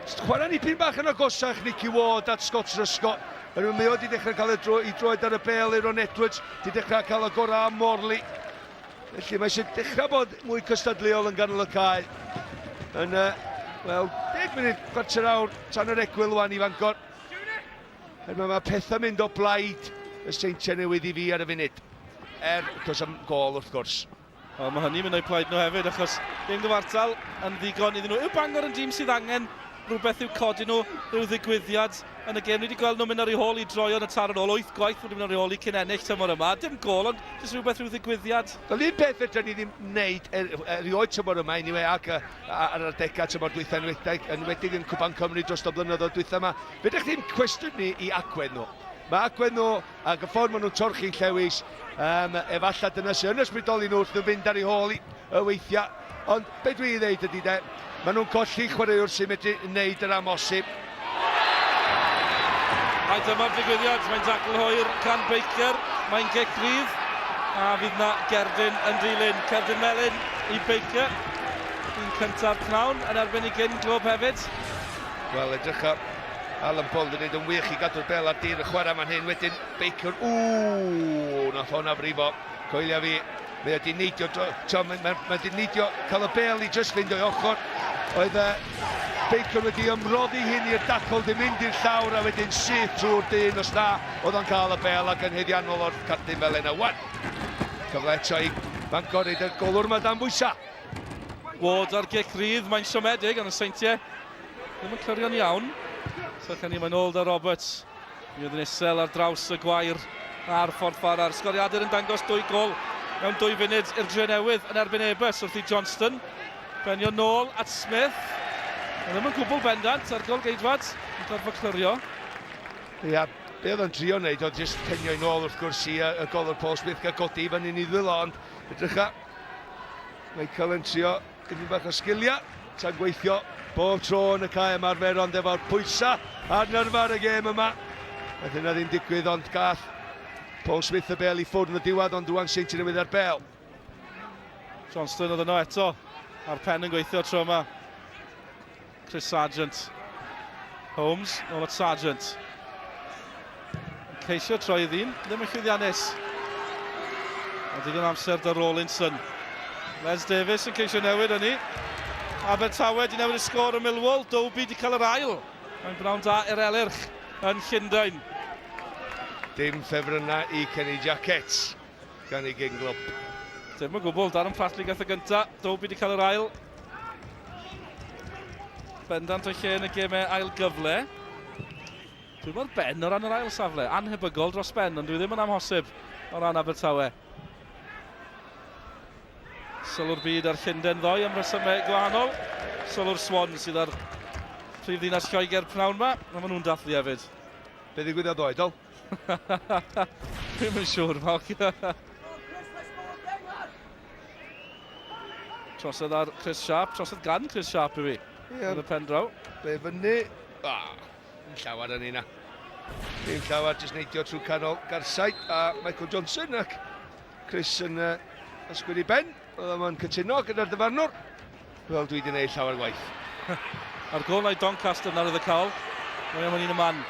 S2: chwarae nipyn bach yn agosach Nicky Ward at Scott Truscott. Mae o wedi dechrau cael y dro, i droed ar y bel Aaron Edwards, wedi dechrau cael y gorau am Morley. Felly mae eisiau dechrau bod mwy cystadleuol yn ganol y cae. Yn, wel, 10 munud, chwarter awr tan yr egwyl wan i Fangor. Er mae pethau mynd o blaid y Seintiau Newydd i fi ar y funud. Does am gol wrth gwrs.
S1: Wel, mae hynny'n mynd o'i plaid nhw hefyd, achos dim gyfartal yn ddigon iddyn nhw. Yw Bangor yn dîm sydd angen rhywbeth i'w codi nhw, rhyw ddigwyddiad yn y gêm? Ni wedi gweld nhw'n mynd ar eu hôl i droion y tar yn ôl, 8 gwaith wedi mynd ar eu hôl i cyn ennill tymor yma. Dim gol, ond jyst rhywbeth, rhyw ddigwyddiad.
S2: Wel, un peth fedra ni ddim wneud erioed tymor yma, anyway, ac ar yr adegau tymor dwytha enwedig, enwedig yn Cwpan Cymru dros y blynyddoedd dwytha yma, fedrwch ddim cwestiynu i agwedd nhw. Mae agwedd nhw ac y ffordd maen nhw'n torchi'n llewis, efallai dyna sy'n yn ysbrydoli nhw wrth nhw fynd ar eu hôl i y weithiau. Ond be dwi'n ddeud ydy de, maen nhw'n colli chwaraewr sy'n medru wneud yr amosib.
S1: A dyma'r digwyddiad, mae'n dacl hwyr gan Baker, mae'n gic rydd, a fydd na gerdyn yn dilyn. Cerdyn melyn i Baker, un cyntaf pnawn yn erbyn i gyn glwb hefyd.
S2: Wel, edrych ar Alan Paul yn gwneud yn wych i gadw'r bel ar dir y chwarae fan hyn. Wedyn Baker, ww, nath hwnna frifo. Coelia fi, mae wedi neidio, mae wedi neidio cael y bel i just fynd o'i ochr. Oedd Baker wedi ymroddi hyn i'r dacl, di mynd i'r llawr a wedyn syth trwy'r dyn os na, oedd o'n cael y bel ac yn haeddiannol o'r cardyn fel yna. Wan, cyfle eto i Bangor i golwr yma dan bwysa.
S1: Ward ar gic rydd, mae'n siomedig, ond y Seintiau ddim yn clirio'n iawn. Serch hynny, mae'n ôl da Roberts. Mi oedd yn isel ar draws y gwair a'r ffordd fara'r. Sgoriadur yn dangos 2 gol mewn 2 funud i'r Drenewydd yn erbyn Airbus wrth i Johnston benio nôl at Smith. Mae ddim yn gwbl bendant ar gol geidwad yn gorfod clirio.
S2: Ia, be oedd o'n trio wneud oedd jyst penio i nôl wrth gwrs i y golwr Paul Smith gael godi i fyny i ddwylo, ond edrycha, Michael yn trio dipyn bach o sgiliau, tra'n gweithio bob tro yn y cae ymarfer, ond efo'r pwysau a'r nyrfa ar y gêm yma. Nath hynna ddim digwydd, ond gath Paul Smith y bel i ffwrdd yn y diwedd, ond rwan Seintiau Newydd ar bel.
S1: Johnston oedd yno eto, a'r pen yn gweithio tro yma. Chris Sargent. Holmes, nôl at Sargent. Ceisio troi i ddyn, ddim yn llwyddiannus. A digon amser da Rawlinson. Les Davies yn ceisio newid hynny. Abertawe di newid y sgôr y Millwall. Dobie di cael yr ail. Mae'n bnawn da i'r Elyrch yn Llundain.
S2: Dim ffefrynnau i Kenny Jackett gan ei gyn glwb.
S1: Dim o gwbl, Darren Pratley gath y gynta. Dobie di cael yr ail. Bendant o'i lle yn y gemau ail gyfle. Dwi'n mor ben o ran yr ail safle. Anhebygol dros ben, ond dwi ddim yn amhosib o ran Abertawe. Sylw'r byd ar Llundain ddoe am resymau gwahanol. Sylw'r Swan sydd ar prif ddinas Lloegr pnawn yma. A maen nhw'n dathlu hefyd.
S2: Be ddigwyddodd ddoe, Dol?
S1: Dwi'm yn siŵr, Malc. Trosedd ar Chris Sharp, trosedd gan Chris Sharp i fi. Ie. Yn y pen draw.
S2: Be fyny. Dim llawer yn hynna. Dim llawer, jyst neidio trwy canol Garside a Michael Johnson ac Chris yn ysgwyd i ben. Oedd o'n cytuno gyda'r dyfarnwr. Wel, dwi wedi gwneud llawer gwaith.
S1: A'r gol na i Doncaster nawr oedd y cael. Mae am un y man.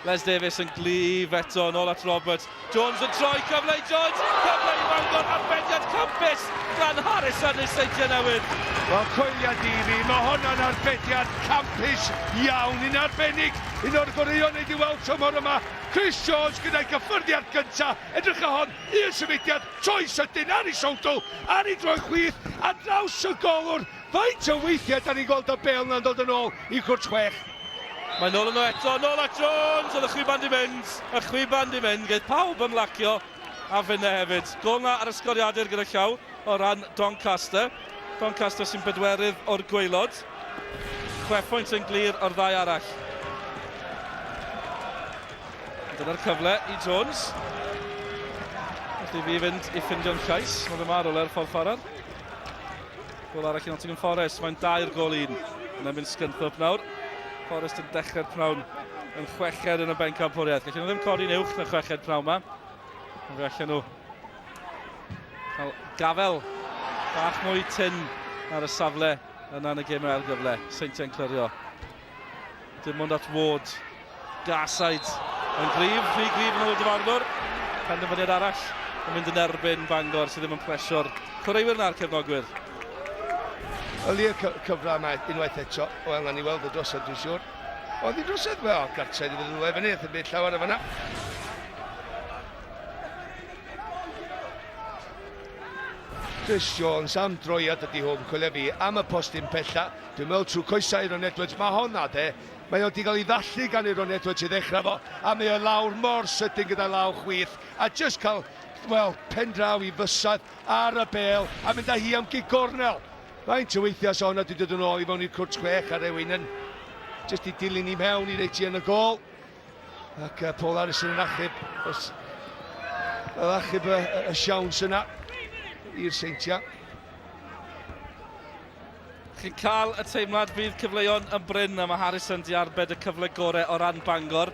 S1: Les Davies yn glyf eto, yn ôl at Roberts. Jones yn troi, cyfle i Jones, cyfle i Fangor, arbediad campus gan Harrison i'r Seintiau Newydd.
S2: Wel, coeliad i fi, mae honna'n arbediad campus iawn, un arbennig, un o'r goreuon ni wedi weld tymor yma. Chris Jones gyda'i gyffyrddiad gyntaf, edrych ar hon, un symudiad, troi sydyn ar ei sowdl, ar ei droed chwith, a draws y golwr. Faint o weithiau da ni'n gweld y bêl na'n dod yn ôl i cwrt chwech?
S1: Mae nôl yno eto, nôl at Jones, oedd y chwiban di mynd, y chwiban di mynd, geith pawb ymlacio a finne hefyd. Gôl na ar y sgoriadur gyda llaw o ran Doncaster. Doncaster sy'n bedwerydd o'r gwaelod. Chwe phwynt yn glir o'r ddau arall. Dyna'r cyfle i Jones. Felly fi fynd i ffindio'n llais. Mae fe ma ar ffordd ffordd. Gôl arall i Nottingham Forest. Mae'n 2-1 yn erbyn Scunthorpe nawr. Forest yn dechrau'r pnawn yn chweched yn y bencampwriaeth. Gallen nhw ddim codi'n uwch na chweched pnawn yma. Ond fe allan nhw cael gafel bach mwy tyn ar y safle yna yn y gêm ail gyfle. Seintiau'n clirio. Dim ond at Ward. Garside yn gryf, rhy gryf yn ôl y dyfarnwr. Penderfyniad arall yn mynd yn erbyn Bangor sydd ddim yn plesio'r chwaraewyr na'r cefnogwyr.
S2: Yli y cyfra yma unwaith eto. Wel, na ni weld y drosodd, dwi'n siŵr. Oedd hi'n drosodd? Wel, gartre i fydd yn fyny, ddim byd llawer o fanna. Chris Jones am droiad ydi hwn, coelia fi, am y postyn pella. Dwi'n meddwl trwy coesau Aaron Edwards, mae honna de, mae o wedi cael ei ddallu gan Aaron Edwards i ddechrau fo, a mae o lawr mor sydyn gyda law chwith, a just cael, wel, pen draw i fysedd ar y bêl, a mynd â hi am gig gornel. Faint o weithiau sa hwnna wedi dod yn ôl i fewn i'r cwrt chwech a rhywun yn just i dilyn i mewn i reit i yn y gôl. Ac Paul Harrison yn achub, os, achub y, y, y siawns yna i'r Seintiau.
S1: Chi'n cael y teimlad bydd cyfleon yn brin a mae Harrison di arbed y cyfle gorau o ran Bangor.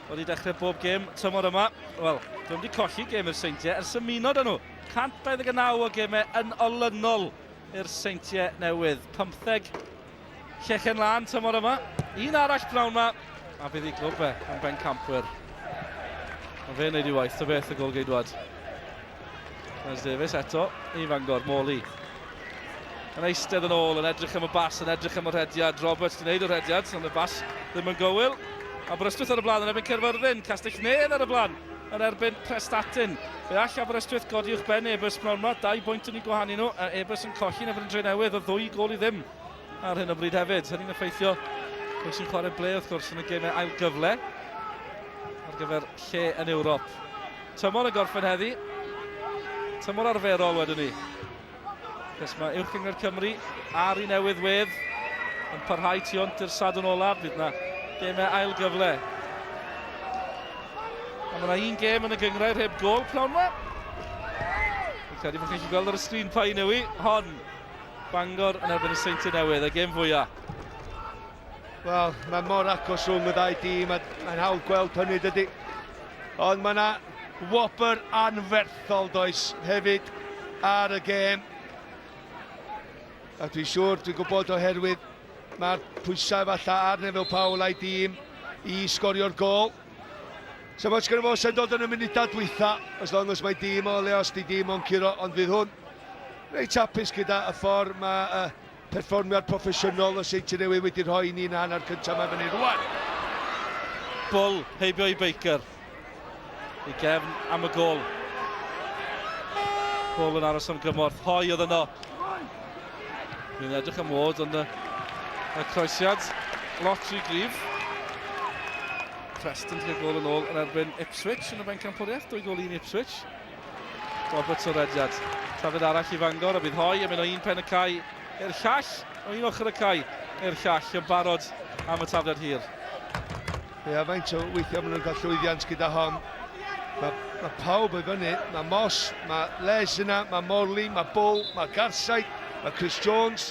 S1: Wedi dechrau bob gêm tymor yma. Wel, dwi'n wedi colli gêm i'r Seintiau ers ymuno da nhw. 129 o gemau yn olynol i'r Seintiau newydd. 15 llechen lân tymor yma. Un arall pnawn yma, a bydd ei glwb e yn bencampwyr. Mae fe'n neud i waith, ta beth y golgeidwad. Les Davies eto i Fangor, Morley. Yn eistedd yn ôl, yn edrych am y bas, yn edrych am y rhediad. Roberts di wneud y rhediad, ond y bas ddim yn gywir. Aberystwyth ar y blaen yn erbyn Caerfyrddin, Castell Nedd ar y blaen yn erbyn Prestatyn. Fe all Aberystwyth godi uwch ben Ebus pnawn yma, 2 bwynt yn ei gwahanu nhw, a Ebus yn colli yn erbyn Drenewydd o 2 gôl i ddim ar hyn o bryd hefyd. Hynny'n effeithio pwy sy'n chwarae ble wrth gwrs yn y gemau ail gyfle ar gyfer lle yn Ewrop. Tymor yn gorffen heddi. Tymor arferol wedyn ni. Cos mae Uwch Gynghrair Cymru ar ei newydd wedd yn parhau tu hwnt i'r Sadwrn olaf. Bydd yna gemau ail gyfle. A mae yna un gêm yn y gynghrair heb gôl pnawn yma. Fi'n credu bod chi'n gallu gweld ar y sgrin pa un yw hi. Hon, Bangor yn erbyn y Seintiau Newydd, y gêm fwyaf.
S2: Wel, mae mor agos rhwng y ddau dîm, a mae'n hawdd gweld hynny, dydy. Ond mae yna wobr anferthol, does, hefyd ar y gêm. A dwi'n siŵr, dwi'n gwybod oherwydd mae'r pwysau falle ar Neville Powell a'i dîm i sgorio'r gôl. So much gyda fo sy'n dod yn y munudau dwytha, as long as mae dîm o le os di dîm o'n curo, ond fydd hwn reit hapus gyda y ffordd mae uh, perfformiad proffesiynol y Seintiau Newydd wedi rhoi i ni yn hanner cyntaf mae fyny rwan.
S1: Bull heibio i Baker. I gefn am y gol. Bull yn aros am gymorth. Hoi oedd yno. Ni'n edrych am wod ond y, y croesiad lot rhy gryf. Preston wedi cael gol yn ôl yn erbyn Ipswich yn y bencampwriaeth. 2 gol 1 Ipswich. Roberts o rediad. Trafod arall i Fangor a bydd Hoi yn mynd o un pen y cae i'r llall, o un ochr y cae i'r llall, yn barod am y tafliad hir.
S2: Ie, faint o weithiau maen nhw'n cael llwyddiant gyda hon. Mae, mae pawb i fyny, mae Moss, mae Les yna, mae Morley, mae Bull, mae Garside, mae Chris Jones.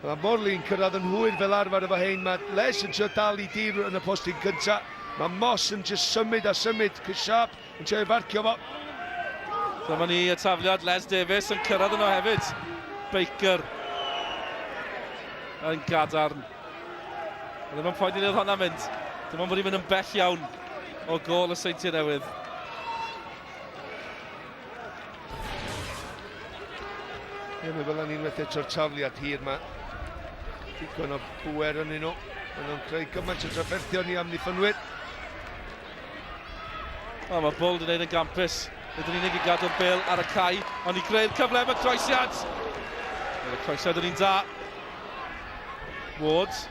S2: Mae Morley'n cyrraedd yn hwyr fel arfer efo hein. Mae Les yn trio dal i dir yn y postyn cynta. Mae Moss yn just symud a symud. Chris Sharp yn trio ei farcio fo.
S1: Dyma ni y tafliad, Les Davies yn cyrraedd yno hefyd. Baker yn gadarn. Ddim yn poeni le oedd hwnna'n mynd. Dim ond bod hi'n mynd yn bell iawn o gôl y Seintiau Newydd.
S2: Ie, mi fyddan ni'n unwaith eto'r tafliad hir ma. Digon o bwer yn nhw. Maen nhw'n creu gymaint o drafferthion i amddiffynwyr.
S1: O, mae Bull wedi gwneud yn gampus. Nid yn unig i gadw'r bel ar y cae, ond i greu'r cyfle am y croesiad. Mae'r croesiad yn un da. Ward.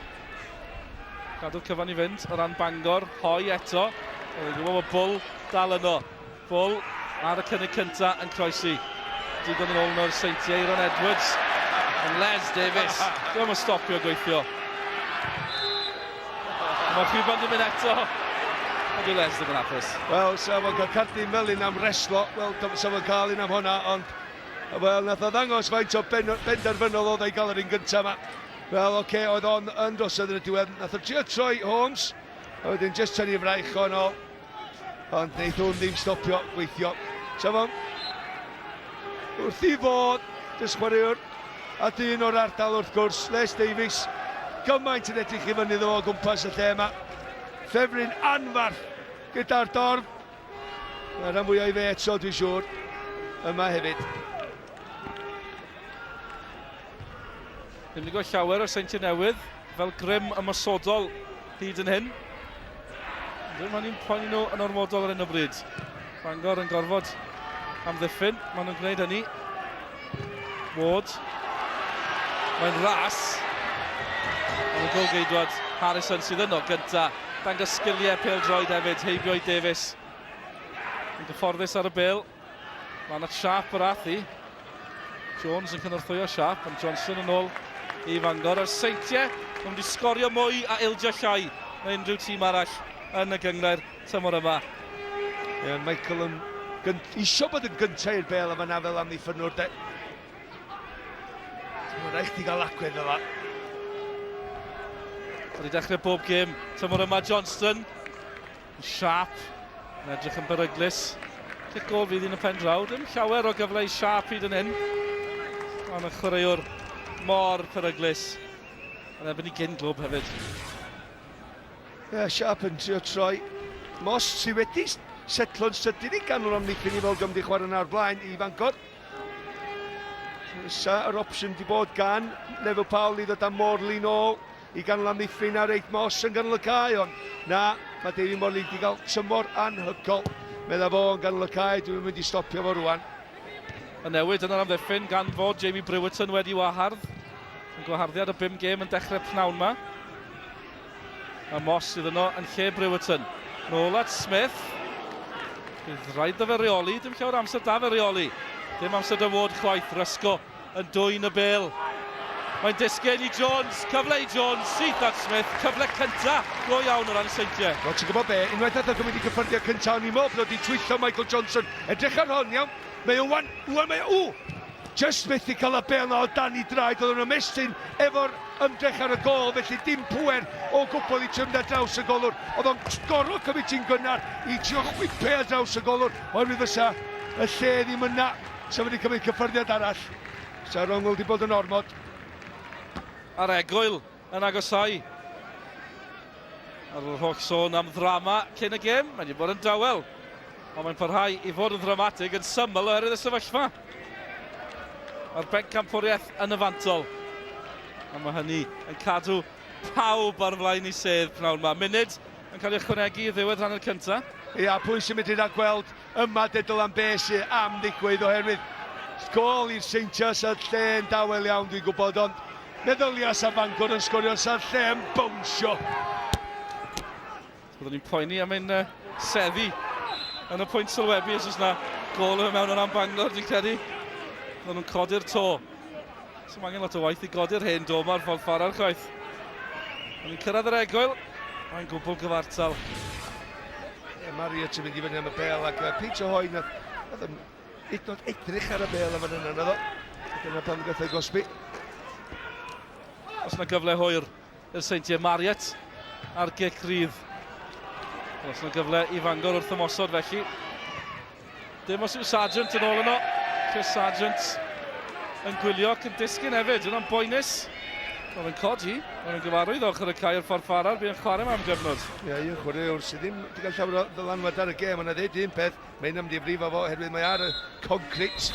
S1: Gadw'r cyfan i fynd o ran Bangor. Hoi eto. Oedd yn gwybod bod Bull dal yno. Bull ar y cynnig cynta yn croesi. Digon yn ôl yno'r Seintiau, Aaron Edwards. Ond Les Davies, ddim yn stopio gweithio. Mae Rhywban di mynd eto. Ond dyw Les ddim yn hapus.
S2: Wel, sa fo'n cael cardyn melyn am reslo, wel, sa fo'n cael un am hwnna, ond, wel, nath o ddangos faint o ben, benderfynol oedd ei gael yr un gyntaf yma. Wel, oce, okay, oedd o'n yn drosodd yn y diwedd. Nath o trio troi Holmes, a wedyn just tynnu fraich o'n ôl. Ond wneith hwn ddim stopio gweithio. Safon wrth i fod dysgwariwr a dyn o'r ardal wrth gwrs, Les Davies, gymaint yn edrych i fyny iddo fo o gwmpas y lle yma. Ffefryn anfarth gyda'r dorf. Mae rhan fwyaf i fe eto, dwi'n siŵr, yma hefyd.
S1: Ddim wedi gweld llawer o'r Seintiau Newydd fel grym ymosodol hyd yn hyn. Ddim yn poeni nhw yn ormodol ar hyn o bryd. Bangor yn gorfod amddiffyn, maen nhw'n gwneud hynny. Ward. Mae'n ras. Ond y golgeidwad Harrison sydd yno gynta. Dangos sgiliau pêl-droed hefyd, heibio i Davies. Yn gyfforddus ar y bêl. Lan at Sharp yr ath hi. Jones yn cynorthwyo Sharp, ond Johnson yn ôl i Fangor. A'r Seintiau, maen wedi sgorio mwy a ildio llai na unrhyw tîm arall yn y gynghrair tymor yma.
S2: Ie, yeah, Michael yn isio bod yn gyntaf i'r bel yma na fel amddiffynnwr de. Mae'n rhaid chdi gael agwedd fel 'a.
S1: Wedi dechrau bob gêm tymor yma Johnston. Sharp yn edrych yn beryglus. Cic gol fydd yn y pen draw. Dim llawer o gyfle i Sharp hyd yn hyn. Ond y chwaraewr mor peryglus. Yn erbyn i gyn glwb hefyd.
S2: Ie, yeah, Sharp yn trio troi. Moss sydd wedi setlo'n sydyn i ganol amddiffyn i fel diolch wedi chwarae yna o'r blaen i Fangor. Fysa yr opsiwn wedi bod gan Neville Powell i ddod â Morley nôl i ganol amddiffyn a reit Moss yn ganol y cae, ond na, mae David Morley wedi cael tymor anhygoel. Medda fo yn ganol y cae, dwi'n mynd i stopio fo rwan.
S1: Y newid yn yr amddiffyn gan fod Jamie Brewerton wedi wahardd. Yn gwaharddiad o bum gêm yn dechrau pnawn ma. A Moss sydd yno yn lle Brewerton. Nôl at Smith. Bydd rhaid iddo fe reoli, dim llawer amser da fe reoli. Dim amser da Ward chwaith, Rysgo yn dwyn y bel. Mae'n disgyn i Jones, cyfle i Jones, syth at Smith, cyfle cynta go iawn o ran y Seintiau.
S2: Wel, ti'n gwybod be, unwaith nath o gymryd i gyffyrddiad cynta, o'n i'n meddwl bod o wedi twyllo Michael Johnson. Edrych ar hon, iawn. Mae o wan, wan mae o, ww! Jyst methu cael y bêl 'na o dan i draed, oedden nhw'n ymestyn efo'r ymdrech ar y gôl, felly dim pŵer o gwbl i trio mynd ar draws y golwr. Oedd o'n gorfod cymryd ti'n gynnar i trio chwipio ar draws y golwr, oherwydd fysa y lle ddim yna. Sa wedi cymryd cyffyrddiad arall. Sa'r ongl wedi bod yn ormod.
S1: A'r egwyl yn agosáu. Ar ôl holl sôn am ddrama cyn y gêm, mae wedi bod yn dawel. Ond mae'n parhau i fod yn ddramatig yn syml oherwydd y sefyllfa. Mae'r bencampwriaeth yn y fantol. A mae hynny yn cadw pawb ar flaen i sedd pnawn yma. Munud yn cael ei ychwanegu i ddiwedd rhan yr cyntaf.
S2: Ia, pwy sy'n mynd i ragweld yma de Dylan be sy'n am ddigwydd oherwydd gôl i'r Seintiau sa'r lle yn dawel iawn dwi'n gwybod ond meddylia sa Bangor yn sgorio sa'r lle yn bownsio.
S1: Byddwn ni'n poeni am ein seddi yn y pwynt sylwebu os oes yna gôl yma mewn o ran Bangor, dwi'n credu. Byddwn nhw'n codi'r to. So mae angen lot o waith i godi'r hen do ma'r ffordd ffordd chwaith. Ond ni'n cyrraedd yr egwyl, mae'n gwbl gyfartal.
S2: Yeah, Marriott yn mynd i fyny am y bel ac Peter Hoy nath, nath yn hyd yn oed edrych ar y bel am fan yna, naddo. Dyna pam gath ei gosbi.
S1: Os yna gyfle hwyr i'r Seintiau Marriott a'r gic rydd. Os yna gyfle i Fangor wrth ymosod felly. Dim os yw Sargent yn ôl yno. Chris Sargent yn gwylio ac yn disgyn hefyd. Yna'n boenus. Oedd yn codi, oedd yn gyfarwydd ochr y cae o'r ffordd ffarar, bu'n chwarae yma am gyfnod.
S2: Ie, yeah, un chwaraewr sydd ddim wedi cael llawer o ddylanwad ar y gêm, ond na ddeud un peth, mae'n mynd i frifo fo oherwydd mae ar y concrit.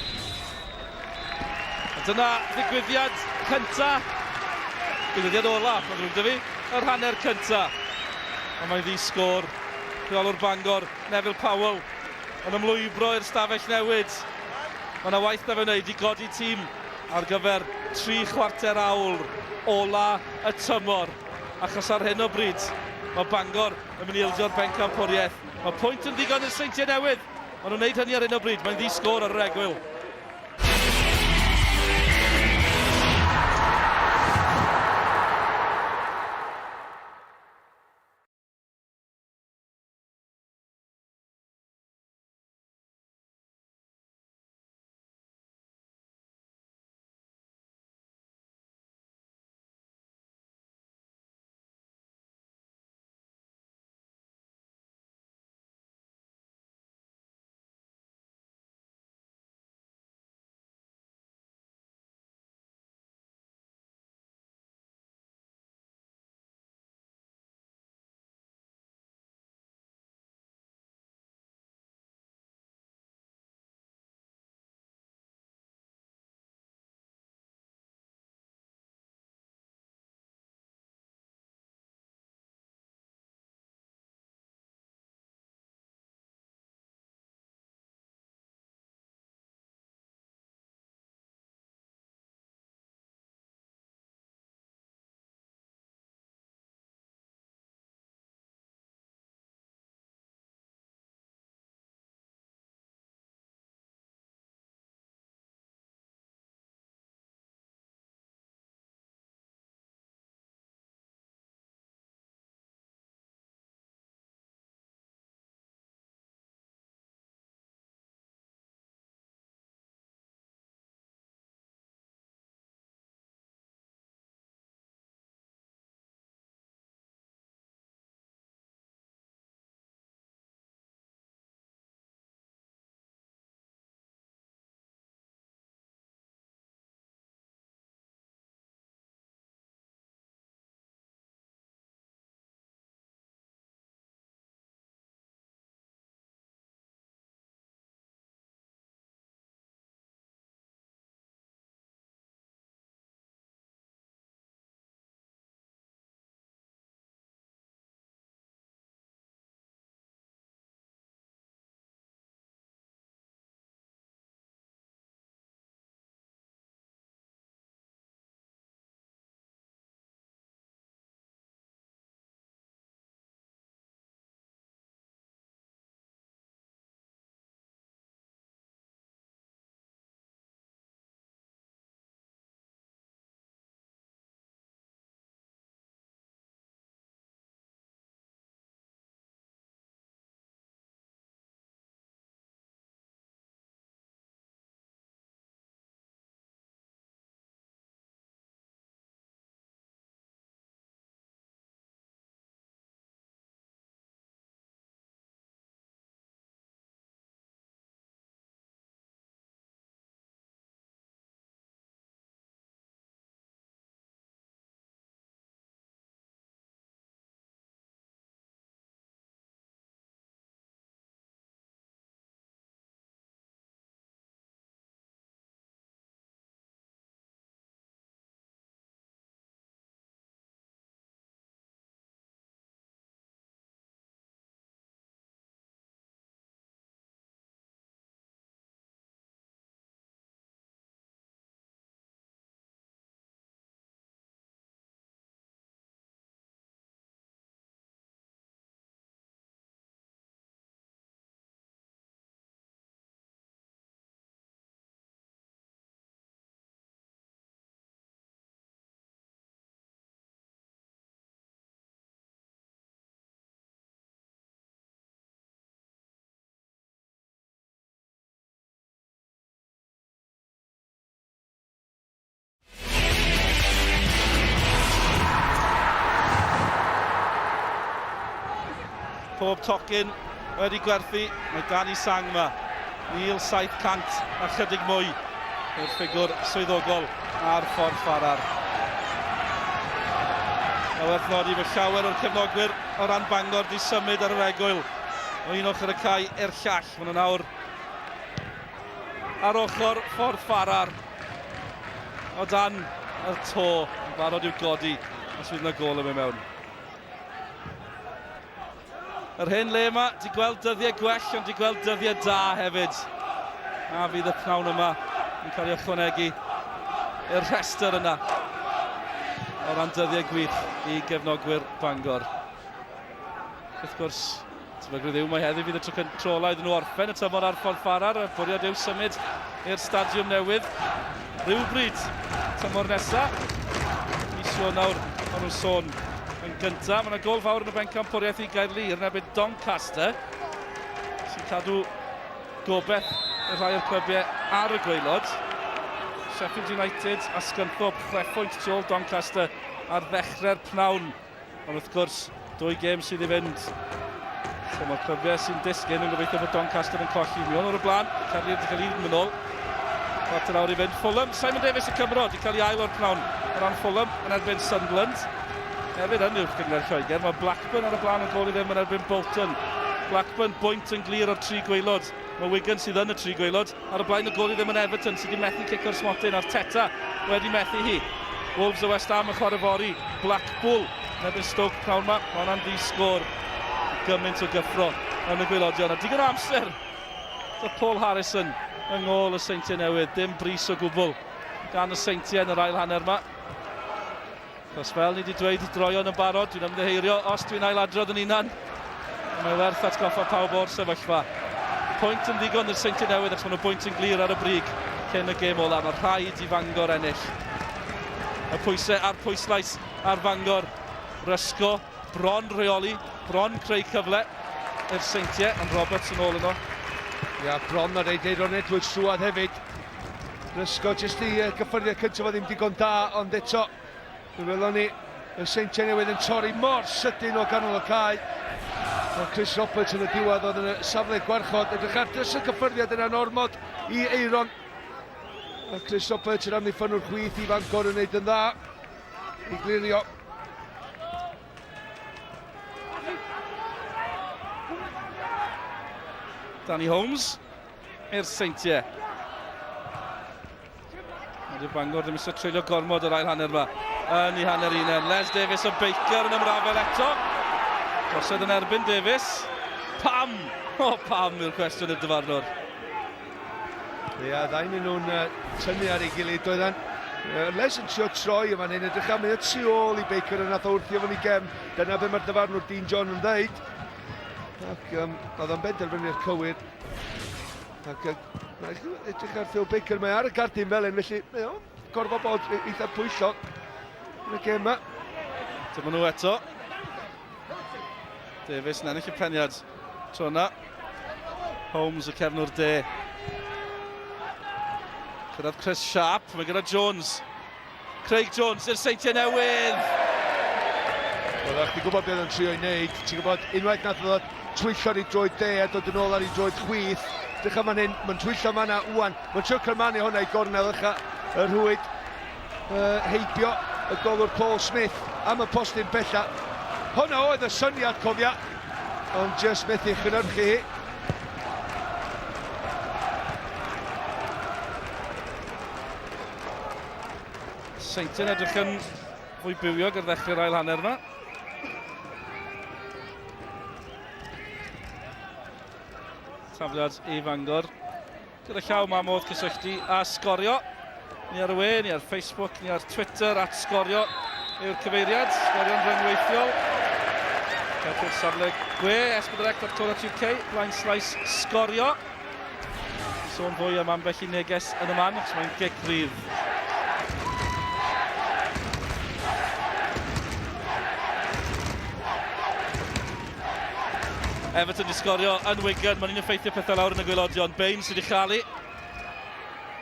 S1: A dyna ddigwyddiad cynta, digwyddiad ola, mae'n ddrwg 'da fi, yr hanner cynta. Ond mae'n ddi sgôr. Rheolwr Bangor, Neville Powell, yn ymlwybro i'r stafell newid. Mae yna waith da fe wneud i godi tîm ar gyfer tri chwarter awr ola y tymor. Achos ar hyn o bryd, mae Bangor yn mynd i ildio'r bencampwriaeth. Mae pwynt yn ddigon i'r Seintiau Newydd. Maen nhw'n gwneud hynny ar hyn o bryd. Mae'n ddi sgôr ar yr egwyl. Pob tocyn wedi gwerthu. Mae Danny Sang yma. 1,700 a chydig mwy yw'r ffigwr swyddogol ar Ffordd Ffarar. Mae werth nodi fod llawer o'r cefnogwyr o ran Bangor di symud ar yr egwyl o un ochr y cae i'r llall. Maen nhw nawr ar ochr Ffordd Ffarar o dan y to yn barod i'w godi os fydd yna gol yn mynd mewn. Yr hen le yma, di gweld dyddiau gwell, ond di gweld dyddiau da hefyd. A fydd y pnawn yma yn cael ei ychwanegu i'r rhestr yna o ran dyddiau gwych i gefnogwyr Bangor. Wrth gwrs, tebygrwydd yw mai heddiw fydd y tro cyntaf ola iddyn nhw orffen y tymor ar Ffordd Ffarar. Y bwriad yw symud i'r stadiwm newydd rhywbryd tymor nesaf. Mis Ionawr, maen nhw'n sôn yn gyntaf. Mae yna gol fawr yn y bencampwriaeth i Gaerlŷr yn erbyn Doncaster, sy'n cadw gobeith y rhai o'r clybiau ar y gwaelod. Sheffield United a Scunthorpe 6 phwynt tu ôl Doncaster ar ddechrau'r pnawn. Ond wrth gwrs, dwy gêm sydd i fynd. So mae'r clybiau sy'n disgyn yn gobeithio bod Doncaster yn colli. Mi o'r blaen, Caerlŷr wedi cael un yn ôl. Chwarter awr i fynd. Fulham, Simon Davies y Cymro wedi cael ei ail o'r pnawn o ran Fulham yn erbyn Sunderland. Hefyd yn uwch gynghrair Lloegr, mae Blackburn ar y blaen yn gôl i ddim yn erbyn Bolton. Blackburn bwynt yn glir o'r tri gwaelod. Mae Wigan sydd yn y tri gwaelod ar y blaen y gôl i ddim yn Everton sydd wedi methu cico'r smotyn a'r Teta wedi methu hi. Wolves a West Ham yn chwarae fory. Blackpool yn erbyn Stoke pnawn yma. Mae hwnna'n ddi-sgôr. Gymaint o gyffro yn y gwaelodion. A digon o amser 'da Paul Harrison yng ngôl y Seintiau Newydd. Dim brys o gwbl gan y Seintiau yn yr ail hanner yma. Achos fel ni wedi dweud droeon yn barod, dwi'n ymddiheurio os dwi'n ailadrodd yn unan. Mae werth atgoffa pawb o'r sefyllfa. Pwynt yn ddigon i'r Seintiau Newydd achos maen nhw bwynt yn glir ar y brig cyn y gêm ola. Mae rhaid i Fangor ennill. Y pwysau a'r pwyslais ar Fangor. Rysgo, bron rheoli, bron creu cyfle i'r Seintiau, ond Roberts yn ôl yno.
S2: Ia, bron a reid Aeron Edwards trwad hefyd. Rysgo jyst i gyffyrddiad cyntaf o ddim digon da, ond eto, fe welon ni y Seintiau Newydd yn torri mor sydyn o ganol y cae. Mae Chris Roberts yn y diwedd oedd yn y safle gwarchod. Edrych ar dros y cyffyrddiad yna'n ormod i Aeron. Mae Chris Roberts yn amddiffynwr chwith i Fangor yn neud yn dda i glirio.
S1: Danny Holmes i'r Seintiau. Ond Bangor ddim eisiau treulio gormod yr ail hanner yma. Yn ei hanner unen. Les Davies o Baker yn ymrafel eto. Drosedd yn erbyn Davies. Pam? O, pam yw'r cwestiwn i'r dyfarnwr.
S2: Ia, ddau yn nhw'n tynnu ar ei gilydd, doeddan. Les yn trio troi yma hyn, edrych am ei tu ôl i Baker yn nath o wrthio fyny gefn. Dyna be mae'r dyfarnwr Dean John yn dweud. Ac oedd o'n benderfynu'r cywir. Ac edrych ar Phil Baker, mae ar y gardyn felyn, felly mae o'n gorfod bod eitha pwyllog yn y gêm yma.
S1: Dyma nhw eto. Davies yn ennill y peniad tro yna. Holmes y cefnwr de. Cyrraedd Chris Sharp, mae gyda Jones. Craig Jones i'r Seintiau Newydd!
S2: Wel, o'ch ti'n gwybod beth o'n trio i wneud. Ti'n gwybod, unwaith nath o ddod twyllo ar ei droed de a dod yn ôl ar ei droed chwith. Dych fan hyn, mae'n twyllo fanna wwan. Mae'n trio cyrmanu hwnna i gornel ucha y rhwyd heibio y golwr Paul Smith am y postyn bella. Hwna oedd y syniad, cofia, ond jyst methu chynhyrchu hi.
S1: Seintiau'n edrych yn fwy bywiog ar ddechrau'r ail hanner yma. Tafliad i Fangor. Gyda llaw mae modd cysylltu a sgorio. Ni ar y we, ni ar Facebook, ni ar Twitter, at sgorio yw'r cyfeiriad. Sgorio'n rhyngweithiol. Cewch i'r safle gwe, s4c.co.uk, blaen slaes sgorio. Sôn fwy am ambell i neges yn y man, achos mae'n gic rydd. Everton di sgorio yn Wigan, mae'n un effeithio pethau lawr yn y gwaelodion. Bain sydd wedi chalu.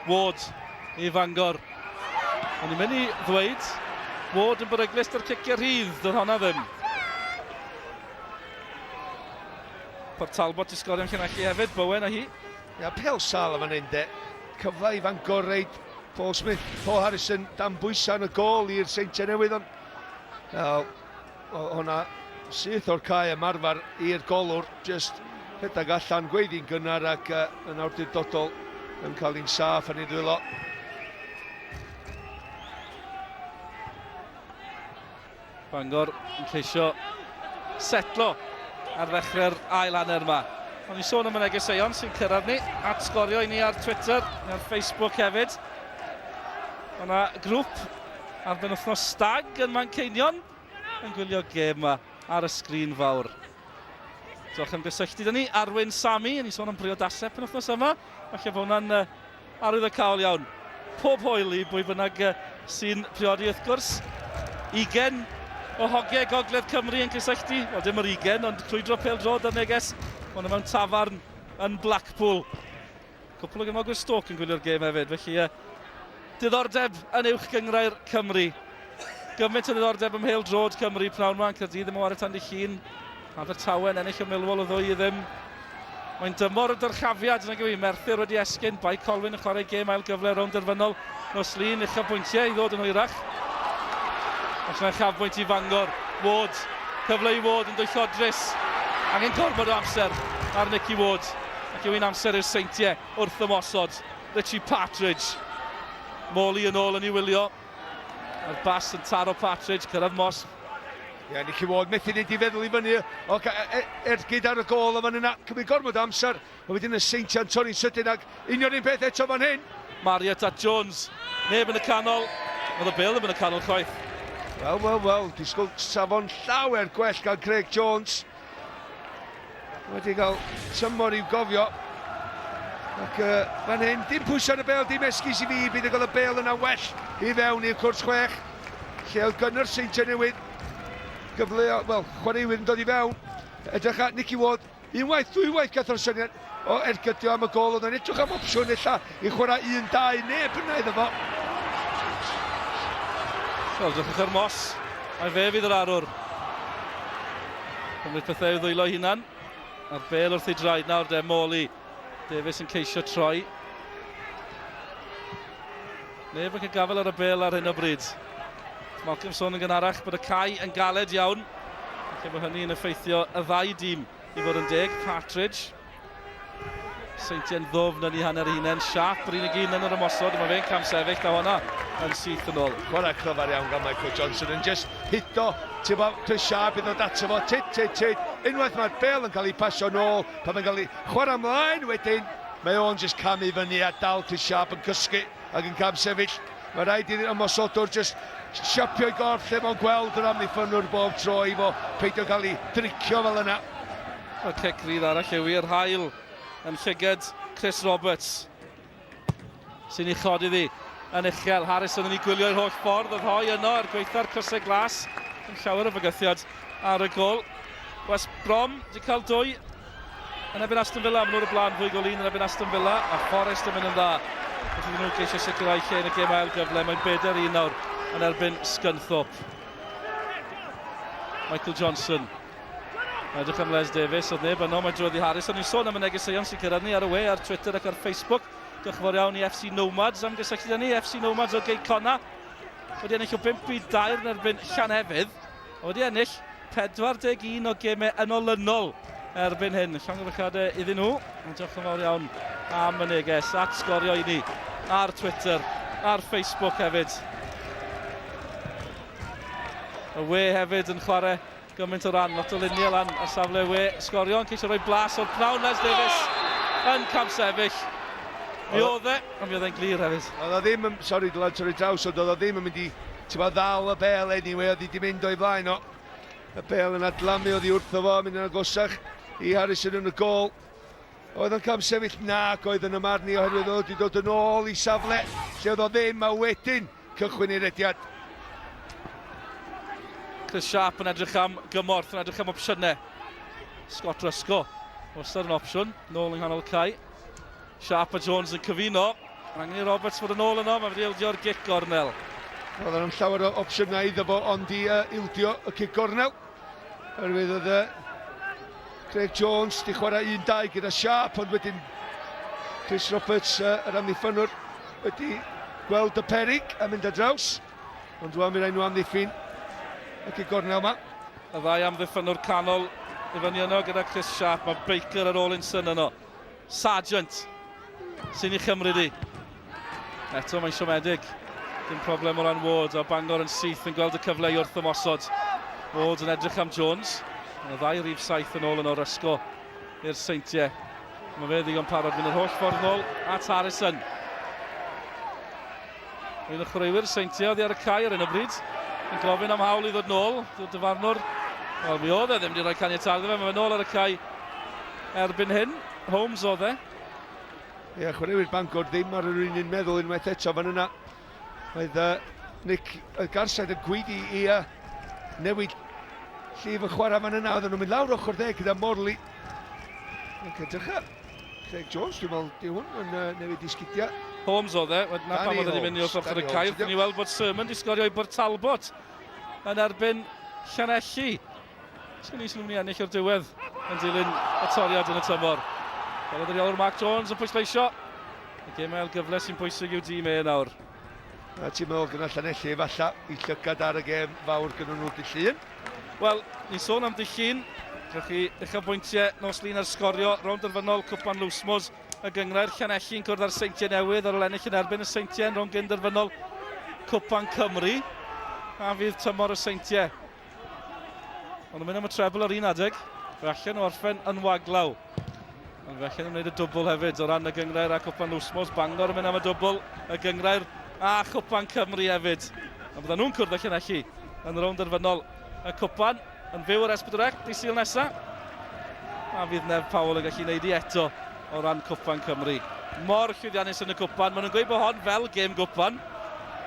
S1: Ward i Fangor. O'n i'n mynd i ddweud, Ward yn beryglus da'r ciciau rhydd, doedd honna ddim. Port Talbot i sgorio yn Llanelli hefyd, Bowen a hi.
S2: Ia, pel sal am fan hyn de. Cyfle i Fangor reid Paul Smith, Paul Harrison dan bwysau yn y gol i'r Seintiau Newydd, ond wel, hwnna syth o'r cae ymarfer i'r golwr, just rhedeg allan, gweiddi'n gynnar ac yn awdurdodol yn cael un saff yn ei ddwylo.
S1: Bangor yn ceisio setlo ar ddechrau'r ail hanner yma. O'n i sôn am y negeseuon sy'n cyrraedd ni, at sgorio i ni ar Twitter, ar Facebook hefyd. Mae yna grŵp ar benwythnos stag yn Manceinion yn gwylio gêm yma ar y sgrin fawr. Diolch am gysylltu dyn ni. Arwyn Sami, yn i sôn am briodasau penwythnos yma. Falle bod hwnna'n arwyddocaol iawn. Pob hwyl i bwy bynnag sy'n priodi wrth gwrs. Ugen o hogiau Gogledd Cymru yn cysylltu. Wel, dim yr ugen, ond crwydro pêl-droed ar neges. Mae nhw mewn tafarn yn Blackpool. Cwpl o gefnogwyr Stoke yn gwylio'r gêm hefyd, felly diddordeb yn uwch gynghrair Cymru. Gymaint o ddiddordeb ym mhêl-droed Cymru pnawn yma, Caerdydd ddim yn ware tan dy Llun. Abertawe yn ennill y Millwall o 2-0. Mae'n dymor y dyrchafiad, nag yw i? Merthyr wedi esgyn, Bae Colwyn yn chwarae gêm ail gyfle rownd derfynol nos Lun, uchafbwyntiau i ddod yn hwyrach. Os mae uchafbwynt i Fangor, Ward, cyfle i Ward yn dwyllodrus. Angen gormod o amser ar Nicky Ward, ac yw hi'n amser i'r Seintiau wrth ymosod. Richie Partridge, Morley yn ôl yn ei wylio. Mae'r bas yn taro Partridge, cyrraedd Moss.
S2: Ie, yeah, Nicky Ward methu neud i feddwl i fyny o ergyd ar y gôl o fan yna. Cymryd gormod o amser, a wedyn y Seintiau'n torri'n sydyn ac union un peth eto fan hyn.
S1: Marriott at Jones, neb yn y canol. Oedd y bêl ddim yn y canol chwaith.
S2: Wel, wel, wel, disgwyl safon llawer gwell gan Craig Jones. Wedi cael tymor i'w gofio. Ac uh, fan hyn, dim pwysau ar y bel, dim esgus i fi, bydd yn cael y bel yna well i fewn i'r cwrs chwech. Lle oedd gynnyr Seintiau Newydd. Gyfle, wel, chwaraewyr yn dod i fewn. Edrych at Nicky Ward, unwaith, dwywaith gath o'r syniad o ergydio am y gol, oedd o'n edrych am opsiwn ella i chwarae 1-2, neb yna iddo fo.
S1: Wel, drychwch ar Moss, mae fe fydd yr arwr. Cymryd pethau i'w ddwylo hunan. A'r bel wrth ei draed nawr de, Morley. Davies yn ceisio troi. Neb yn cael gafael ar y bel ar hyn o bryd. Malcolm sôn yn gynharach bod y cae yn galed iawn. Felly bod hynny yn effeithio y ddau dîm i fod yn deg. Partridge. Seintiau'n ddwfn yn ei hanner ei hunain. Siap yr unig un yn yr ymosod. Mae fe'n cam sefyll. Daw hwnna yn syth yn ôl.
S2: Chwarae clyfar iawn gan Michael Johnson yn just hito. Ti'n bod, Chris Sharp i ddod ato fo. Tit, tit, tit. Unwaith mae'r bel yn cael ei pasio nôl, pan mae'n cael ei chwarae ymlaen wedyn, mae o'n just camu fyny a dal Chris Sharp yn cysgu ac yn cam sefyll. Mae rhaid i'r ymosodwr just siapio'i gorff lle mae'n gweld yr amddiffynnwr bob tro i fo peidio cael ei dricio fel yna.
S1: Y cic rydd arall yw i'r hael yn llyged Chris Roberts sy'n ei chodi ddi yn uchel. Harrison yn ei gwylio i'r holl ffordd, oedd rhoi yno er gweitha'r crysau glas yn llawer o fygythiad ar y gol. West Brom wedi cael dwy yn erbyn Aston Villa, maen nhw'r blaen 2-1 yn erbyn Aston Villa, a Forest yn mynd yn dda. Wrth iddyn nhw geisio sicrhau lle yn y gêm ail gyfle, mae'n 4-1 nawr yn erbyn Scunthorpe. Michael Johnson. Edrych am Les Davies, oedd neb yno, mae drwodd i Harris. O'n i'n sôn am y negeseuon sy'n cyrraedd ni ar y we, ar Twitter ac ar Facebook. Diolch yn fawr iawn i FC Nomads am gysylltu â ni. FC Nomads o Gei Conna wedi ennill o 5 i 2 yn erbyn Llanefydd. A wedi ennill 41 o gemau yn olynol erbyn hyn. Llongyfarchiadau iddyn nhw. Ond diolch yn fawr iawn am y neges at sgorio i ni ar Twitter, ar Facebook hefyd. Y we hefyd yn chwarae gymaint o ran, lot o luniau lan ar safle we sgorio yn ceisio rhoi blas o'r pnawn. Les Davies yn camsefyll. Mi oedd e, ond mi oedd e'n glir hefyd.
S2: Oedd o ddim, yn, sori Dylan, torri draws, ond oedd o ddim yn mynd i, ti'n bod, ddal y bel anyway, oedd hi wedi mynd o'i flaen o. Y bel yn adlamu oedd hi wrtho fo, mynd yn agosach i Harrison yn y gol. Oedd o'n camsefyll? Nag oedd yn y marn i oherwydd oedd wedi dod yn ôl i safle lle oedd o ddim a wedyn cychwyn ei rediad.
S1: Chris Sharp yn edrych am gymorth, yn edrych am opsiynau. Scott Rusco, wastad yn opsiwn, nôl yng nghanol cae. Sharp a Jones yn cyfuno. Angen i Roberts fod yn ôl yno, mae wedi ildio'r gic gornel.
S2: Roedd yna'n llawer o opsiynau iddo fo ond i ildio y cic gornel. Oherwydd oedd Craig Jones di chwarae 1-2 gyda Sharp, ond wedyn Chris Roberts, yr amddiffynwr, wedi gweld y perig a mynd ar draws. Ond rwan mi rai nhw amddiffyn y cic gornel yma.
S1: Y ddau amddiffynwr canol i fyny yno gyda Chris Sharp. Mae Baker ar ôl Rollinson yno. Sargent sy'n ei chymryd i. Eto mae'n siomedig. Dim problem o ran Ward a Bangor yn syth yn gweld y cyfle i wrth ymosod. Ward yn edrych am Jones. Mae ddau rif saith yn ôl yn o'r ysgol i'r Seintiau. Mae fe ddigon parod fynd yr holl ffordd nôl at Harrison. Un o chwaraewyr Seintiau oddi ar y cae ar hyn o bryd yn gofyn am hawl i ddod nôl. Dyw'r dyfarnwr, wel mi oedd e ddim wedi rhoi caniatâd iddo fe, mae fe nôl ar y cae erbyn hyn. Holmes oedd e.
S2: Ie, chwaraewyr Bangor ddim ar yr un un meddwl unwaith eto fan yna. Oedd uh, Nick uh, Garside yn gweiddi i uh, newid llif y chwarae fan yna. Oedden nhw'n mynd lawr ochr dde gyda Morley. Ac edrych Craig Jones, dwi'n meddwl, di hwn yn uh, newid i sgidiau.
S1: Holmes oedd e, na pam oedd wedi mynd i wrth ochr y cae. Wrth ni weld bod Sermon wedi sgorio i Bort Talbot yn erbyn Llanelli. Sgwn i sy'n mynd i ennill o'r diwedd yn dilyn y toriad yn y tymor. Fel oedd yr reolwr Mark Jones yn pwysleisio. Y gêm ail gyfle sy'n bwysig i'w dîm e nawr.
S2: A ti'n meddwl gyda Llanelli efallai i llygad ar y gêm fawr gyda nhw dy Llun?
S1: Wel, ni'n sôn am dy Llun. Gewch chi uchafbwyntiau nos Lun ar sgorio rownd derfynol Cwpan Lwsmos y Gynghrair. Llanelli'n cwrdd â'r Seintiau Newydd ar ôl ennill yn erbyn y Seintiau yn rownd gyn-derfynol Cwpan Cymru. A fydd tymor y Seintiau. Ond yn mynd am y trebl ar un adeg. Fe allan nhw orffen yn waglaw. Ond fe allan nhw'n gwneud y dwbl hefyd o ran y gynghrair a Cwpan Lwsmos. Bangor yn mynd am y dwbl, y gynghrair a Chwpan Cymru hefyd. A byddan nhw'n cwrdd â Llanelli yn rownd derfynol y Cwpan yn fyw ar S4C dydd Sul nesaf. A fydd Nev Powell yn gallu gwneud i eto o ran Cwpan Cymru. Mor llwyddiannus yn y Cwpan. Maen nhw'n gweud bod hon fel gêm Gwpan.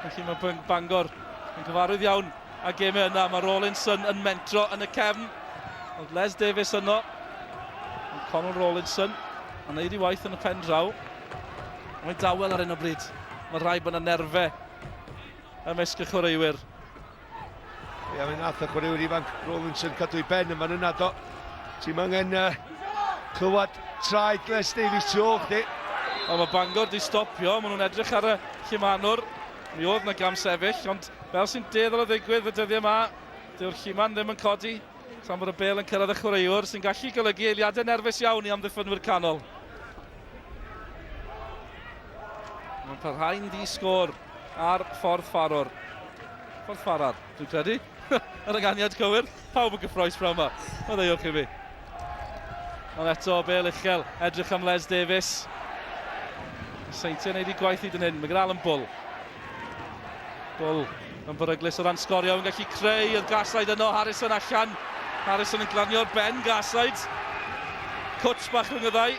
S1: Felly mae Bangor yn gyfarwydd iawn A gemau yna, mae Rawlinson yn mentro yn y cefn. Ond Les Davies yno. Ond Conor Rawlinson yn neud ei waith yn y pen draw. Mae'n dawel ar hyn o bryd. Mae rhaid bod yna nerfau ymysg y chwaraewyr.
S2: Ie, mae'n nath y chwaraewyr ifanc Rawlinson cadw ei ben yn fan yna, do. Ti'n angen clywed traed Les Davies tu ôl chdi.
S1: Ond mae Bangor di stopio, maen nhw'n edrych ar y llumanwr. Mi oedd 'na gam sefyll, ond fel sy'n dueddol o ddigwydd y dyddiau yma, dyw'r lluman ddim yn codi tan bod y bêl yn cyrraedd y chwaraewr, sy'n gallu golygu eiliadau nerfus iawn i amddiffynwyr canol. Mae'n parhau'n ddi-sgôr ar ffordd Ffarwr. Ffordd Ffarar, dwi'n credu. Yr ynganiad cywir. Pawb yn gyffroes prawn yma. Maddeuwch i fi. Ond eto, bel uchel, edrych am Les Davies. Seintiau wneud i gwaith hyd yn hyn. Mae gyda Alan Bull. Bull yn beryglus o ran sgorio, yn gallu creu, oedd Garside yno, Harrison allan. Harrison yn glanio'r ben, Garside. Cwtch bach rhwng y ddau.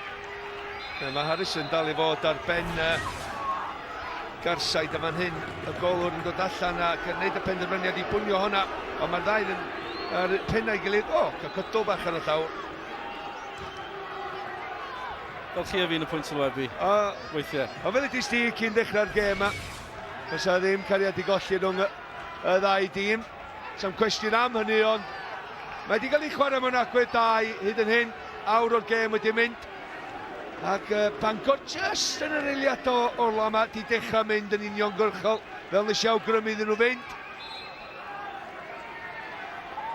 S2: Mae Harrison dal i fod ar ben Garside a fan hyn, y golwr yn dod allan ac yn gwneud y penderfyniad i bwnio hwnna, ond mae'r ddau yn ar pennau gilydd. O, cael cydol bach ar y llawr.
S1: Fel chi a fi yn y pwynt sylwebu, weithiau.
S2: O, fel ydy ti cyn dechrau'r gêm yma, fysa ddim cariad i golli rhwng y, y ddau dîm. Sam cwestiwn am hynny, ond mae wedi cael ei chwarae mewn agwedd dau hyd yn hyn. Awr o'r gêm wedi mynd. Ac uh, Bangor just yn yr eiliad ola yma di dechrau mynd yn uniongyrchol fel nes i awgrymu iddyn nhw fynd.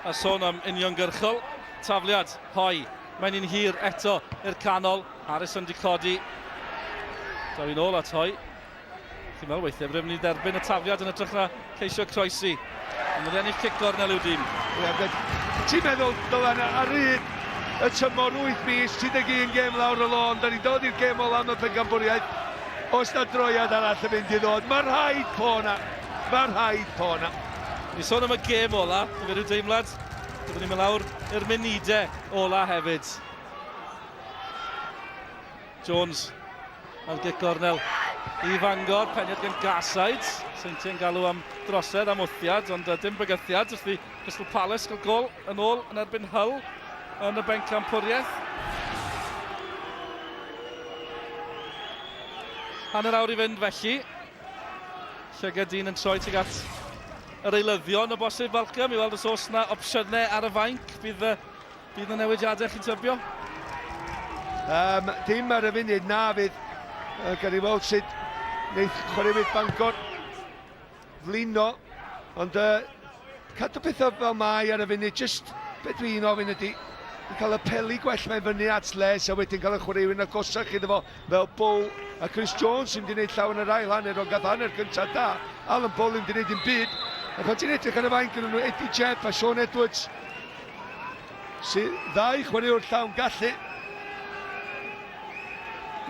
S1: A sôn am uniongyrchol, tafliad, hoi, mae'n un hir eto i'r canol, Harrison di codi. Daw i'n ôl at hoi. Chi'n meddwl weithiau, rydym ni'n derbyn y tafliad yn ytrach na ceisio croesi. Ond mae ennill cic gornel i'w dîm.
S2: Ie, ti'n meddwl, Dylan, ar hyd y tymor 8 mis, 31 gêm lawr y lôn, da ni'n dod i'r gêm ola am y pencampwriaeth. Oes na droiad arall yn mynd i ddod? Mae rhaid po na. Mae rhaid po na.
S1: Ni sôn am y gêm ola, fe rhyw deimlad. Byddwn ni'n mynd lawr i'r munudau ola hefyd. Jones ar gic gornel i Fangor, peniad gan Garside. Seintiau'n galw am drosedd, am wthiad, ond dim bygythiad wrth i Crystal Palace gael gol yn ôl yn erbyn Hull yn y bencampwriaeth. Hanner awr i fynd felly. Llygad dyn yn troi tuag at yr eilyddion o bosib Malcolm i weld os oes yna opsiynau ar y fainc. Bydd Bydd yna newidiadau chi'n tybio?
S2: Dim ar y funud na fydd. Gawn ni weld sut wneith chwaraewyr Bangor flino. Ond cadw pethau fel mae ar y funud, jyst be dwi'n ofyn ydy i cael y peli gwell mae fyny at Les a wedyn cael y chwaraewyr yn agosach iddo fo fel Bull a Chris Jones sy'n mynd i wneud llawer yn yr ail hanner ond gath hanner cyntaf da. Alan Bull ddim wedi gwneud dim byd. A pan ti'n edrych ar y fainc gyda nhw Eddie Jebb a Sean Edwards sydd ddau chwaraewr llawn gallu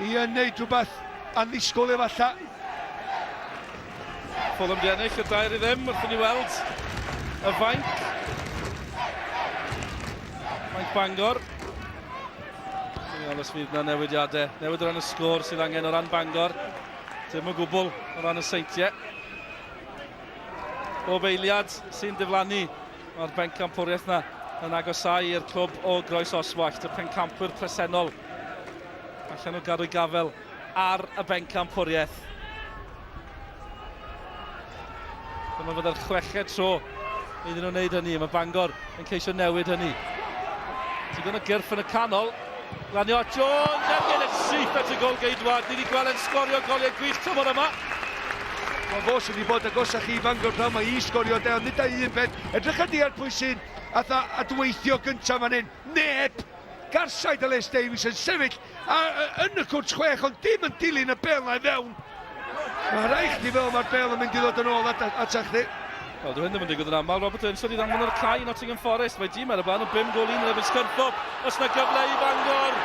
S2: i wneud rhywbeth annisgwyl efallai.
S1: Fulham di ennill y 2-0 wrth i ni weld y fainc. Fainc Bangor. Dwi'n meddwl os fydd yna newidiadau. Newid o ran y sgôr sydd angen o ran Bangor. Dim o gwbl o ran y Seintiau. Bob eiliad sy'n diflannu Mae'r bencampwriaeth yna yn agosáu i'r clwb o Groes Oswallt, y pencampwyr presennol. Allan nhw gadw gafel ar y bencampwriaeth. Dyma fydda'r chweched tro iddyn nhw wneud hynny. Mae Bangor yn ceisio newid hynny. Digon o gyrff yn y canol. Glanio at Jones, ergyd yn syth at y gol geidwad. Ni wedi gweld e'n sgorio goliau gwych tymor yma.
S2: Mae fo sydd wedi bod agosach i Fangor prynhawn 'ma i sgorio de, ond nid â un peth. Edrycha di ar pwy sy'n atha adweithio gyntaf fan hyn. Neb! Garside a Les Davies yn sefyll a, yn y cwrt chwech, ond dim yn dilyn y bel na i fewn. Mae rhaid chdi fel mae'r bel yn mynd i ddod yn ôl at, atach chdi.
S1: Wel, dyw hyn ddim yn digwydd yn aml. Robert Earnshaw wedi ddanfon o'r cae i Nottingham Forest. Mae dîm ar y blaen o 5 gol 1 yn erbyn Scunthorpe. Oes na gyfle i Fangor?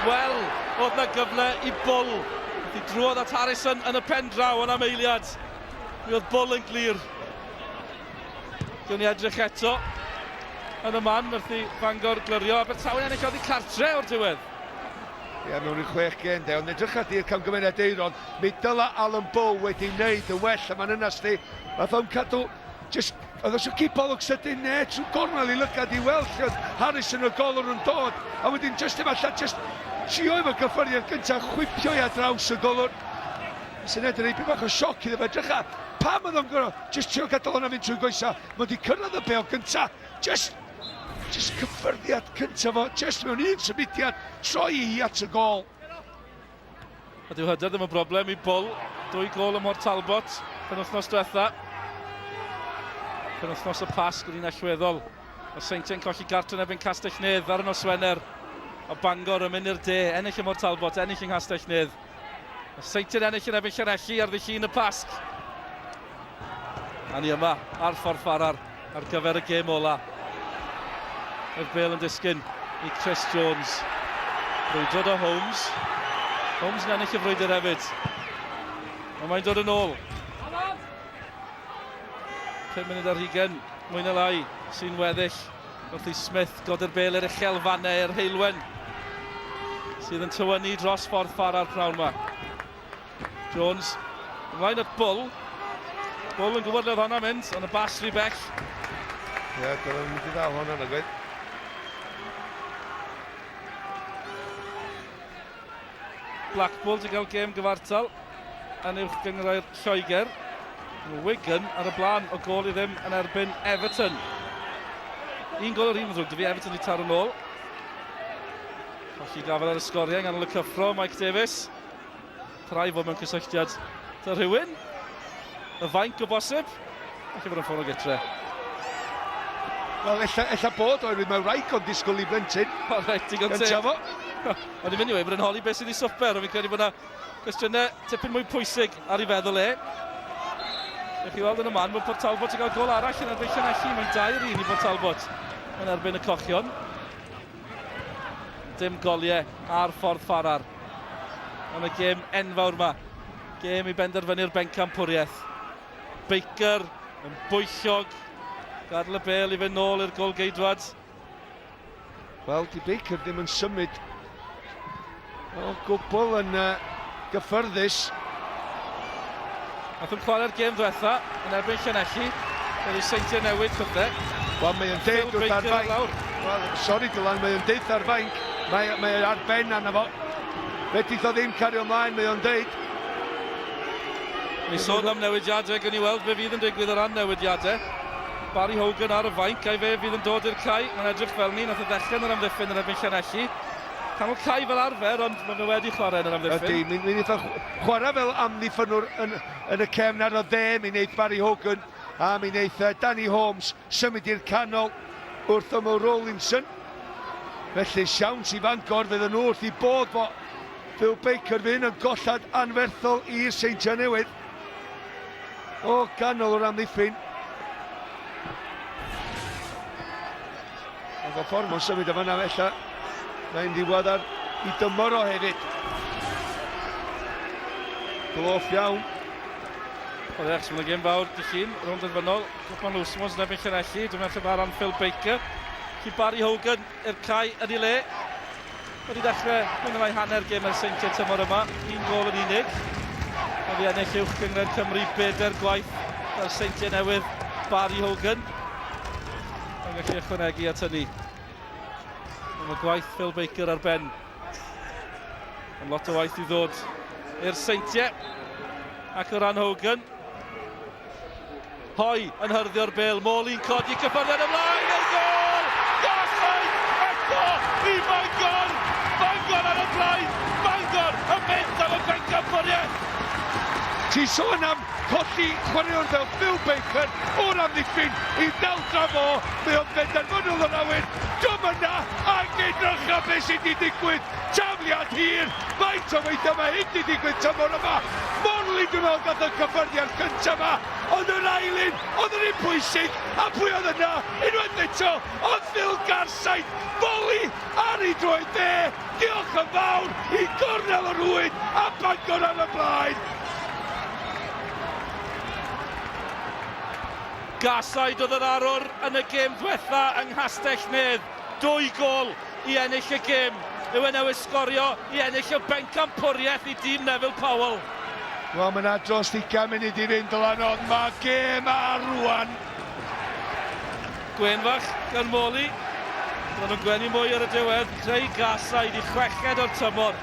S1: Wel, oedd na gyfle i Bull. Nath i drwodd at Harrison yn y pen draw ond am eiliad. Mi oedd Bull yn glir. Gewn ni edrych eto yn y man wrth i Fangor glirio. Abertawe ennill oddi cartre o'r diwedd.
S2: Ie, mewn i chwech gêm de, ond edrych ar di'r camgymeriad Eiron, mi dyla Alan Bow wedi wneud yn well am yna sti. Fath o'n cadw, just, oedd os yw cipolwg sydyn ne, trwy gornel i lygad i weld lle oedd Harrison y golwr yn dod, a wedyn just efallai, just trio efo gyffyrddiad gyntaf, chwipio i ar draws y golwr. Sy'n edrych ei bach o sioc iddo fe, edrych pam oedd o'n gorfod, just trio gadael hwnna fynd trwy goesa, mae wedi cyrraedd y bêl gyntaf, just Jyst cyffyrddiad cyntaf fo, jyst mewn un symudiad, troi hi at y gol.
S1: A dyw hyder ddim yn broblem i Bull. Dwy gol ym Mhort Talbot penwythnos diwetha. Penwythnos y Pasg yn un allweddol. Y Seintiau'n colli gartre yn erbyn Castell Nedd ar y nos Wener. A Bangor yn mynd i'r de, ennill ym Mhort Talbot, ennill yng Nghastell Nedd. Y Seintiau'n ennill yn erbyn Llanelli ar ddydd Llun y Pasg. A ni yma ar Ffordd Ffarar ar gyfer y gêm ola. Mae'r bêl yn disgyn i Chris Jones. Brwydro da Holmes. Holmes yn ennill y frwydr hefyd. Ond mae'n dod yn ôl. 5 munud ar hugen, mwy na lai, sy'n weddill wrth i Smith godi'r bêl i'r uchelfannau i'r heulwen sydd yn tywynnu dros ffordd Ffarar pnawn yma. Jones ymlaen at Bull. Bull yn gwybod le oedd hwnna'n mynd, ond y bas rhy bell.
S2: Ie, yeah, dyna mynd i ddal hwnna, nag oedd.
S1: Blackpool wedi cael gêm gyfartal yn uwch gynghrair Lloegr. Wigan ar y blaen o gôl i ddim yn erbyn Everton. Un gôl o'r un ddrwg, dyfu Everton i taro nôl. Colli gafel ar y sgoriau yng nghanol y cyffro, Mike Davies. Trai fod mewn cysylltiad 'da rhywun. Y fainc o bosib. Falle bod o'n ffono gytre.
S2: Wel, ella, ella bod, oherwydd mae wraig o'n disgwyl i blentyn.
S1: O, reit, digon teg. Gyntaf fo. O'n i'n mynd i weud bod yn holi beth sydd i swper, ond fi'n credu bod yna cwestiynau tipyn mwy pwysig ar ei feddwl e. Ewch chi weld yn y man bod Port Talbot yn cael gol arall yn erbyn Llanelli. Mae'n 2-1 i Port Talbot yn erbyn y Cochion. Dim goliau ar ffordd Ffarar. Yn y gêm enfawr yma. Gêm i benderfynu'r bencampwriaeth. Baker yn bwyllog. Gadael y bêl i fynd nôl i'r golgeidwad.
S2: Wel, di Baker ddim yn symud o gwbl yn gyffyrddus.
S1: Nath nhw'n chwarae'r gêm ddiwetha yn erbyn Llanelli. Roedd y Seintiau newid pethau.
S2: Wel, mae o'n deud wrth ar fainc. Wel, sori Dylan, mae o'n deud ar fainc. Mae, mae ar ben arno fo. Fedrith o ddim cario ymlaen, mae o'n deud.
S1: Ni sôn am newidiadau, gawn ni weld be fydd yn digwydd o ran newidiadau. Barry Hogan ar y fainc, a'i fe fydd yn dod i'r cae. Mae'n edrych fel ni, nath o ddechrau yn yr amddiffyn yn erbyn Llanelli. Canol cae fel arfer, ond mae fe wedi chwarae yn yr amddiffyn.
S2: Ydy, mi'n mi eitha chwarae fel amddiffynwr yn, yn y cefn ar y dde, mi wneud Barry Hogan a mi wneud Danny Holmes symud i'r canol wrth ymyl Rowlinson. Felly siawns i Fangor fydd yn wrth i bod fo Phil Baker fydd yn gollad anferthol i'r Seintiau Newydd. O ganol yr amddiffyn. Ond o ffordd mae'n symud o fanna felly. Mae'n ddiwedd ar i dymor o hefyd. Gloff iawn.
S1: Oedd eich, mae'n gêm fawr dy llun, rownd derfynol. Cwpan Lwsmos yn erbyn Llanelli. Dwi'n meddwl ar ran Phil Baker. Ci Barry Hogan i'r cae yn ei le. Wedi dechrau mwy na lai hanner gêm y Seintiau tymor yma, un gol yn unig. Wedi ennill uwch gynghrair Cymru bedair gwaith fel Seintiau Newydd, Barry Hogan. Mae'n gallu ychwanegu at hynny. Mae gwaith Phil Baker ar ben. Ond lot o waith i ddod i'r Seintiau. Ac o ran Hogan, Hoi yn hyrddio'r bêl, Morley'n codi cyffyrddiad ymlaen i'r gôl! Gallai eto i Fangor! Bangor ar y blaen! Bangor yn mynd am y bencampwriaeth!
S2: Ti'n sôn am colli chwaraewr fel Phil Baker o'r amddiffyn i daldra fo, mae o'n benderfynol o'r awyr, diom yna, ac edrycha beth sydd wedi digwydd, tafliad hir, faint o weithiau mae hyn wedi digwydd tymor yma, Morley dwi'n meddwl gath y cyffyrddiad cyntaf yma, Ond yr ail un, oedd yr un pwysig, a pwy oedd yna? Unwaith eto, oedd Phil Garside, foli ar ei droed dde, diolch yn fawr i gornel y rwyd a Bangor ar y blaen.
S1: Garside oedd yr arwr yn y gêm ddiwetha yng Nghastell Nedd. Dwy gôl i ennill y gêm. Yw e newydd sgorio i ennill y bencampwriaeth i dîm Neville Powell.
S2: Wel, mae yna dros 20 munud i fynd Dylan, ond mae gêm ar rwan.
S1: Gwen fach gan Morley. Maen nhw'n gwenu mwy ar y diwedd. Craig Garside i chweched o'r tymor.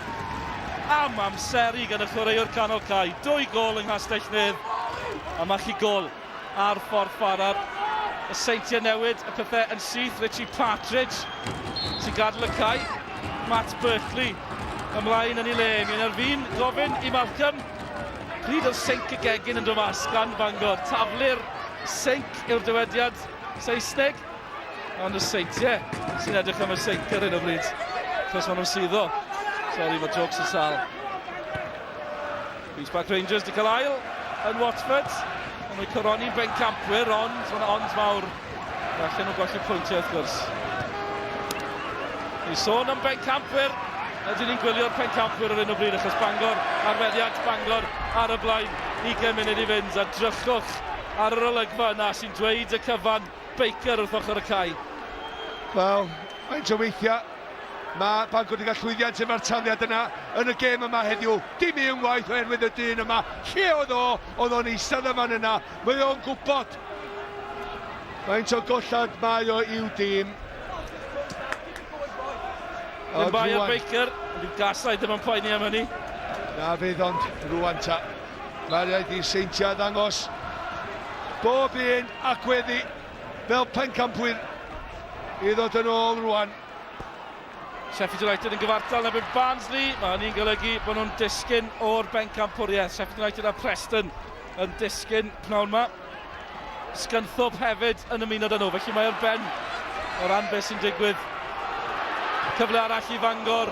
S1: Am amseru gan y chwaraewr canol cae. Dwy gôl yng Nghastell Nedd. A mae chi gôl ar ffordd Ffarar. Y Seintiau newid y pethau yn syth. Richie Partridge sy'n gadael y cae. Matt Berkeley ymlaen yn ei le. Mae'n ar fin gofyn i Malcolm pryd oedd sinc y gegin yn dod mas gan Fangor. Taflu'r sinc yw'r dywediad Saesneg. Ond y Seintiau sy'n edrych am y sinc ar hyn o bryd. Achos maen nhw'n suddo. Sorry, mae jokes yn sal. Queen's Park Rangers di cael ail yn Watford. Maen nhw'n coroni'n bencampwyr, ond mae'n ond mawr. Gallen nhw golli pwyntiau wrth gwrs. Ni sôn am bencampwyr, ydyn ni'n gwylio'r pencampwyr ar hyn o bryd achos Bangor ar feddiant Bangor ar y blaen 20 munud i fynd a drychwch ar yr olygfa yna sy'n dweud y cyfan Baker wrth ochr y cae.
S2: Wel, faint o weithiau Mae Bangor wedi cael llwyddiant efo'r tafliad yna yn y gêm yma heddiw. Dim un waith oherwydd y dyn yma. Lle oedd o? Oedd o'n eistedd yma yna. Mae o'n gwybod faint o gollad mae o i'w dîm.
S1: Ddim bai ar Baker, ond Gasau ddim yn poeni am hynny.
S2: Na fydd ond rwan ta. Mae rhaid i'r Seintiau ddangos bob un agweddi fel pencampwyr i ddod yn ôl rwan.
S1: Sheffield United yn gyfartal yn erbyn Barnsley. Mae hynny'n golygu bod nhw'n disgyn o'r bencampwriaeth. Sheffield United a Preston yn disgyn pnawn yma. Scunthorpe hefyd yn ymuno â nhw, felly mae ar ben o ran beth sy'n digwydd. Cyfle arall i Fangor.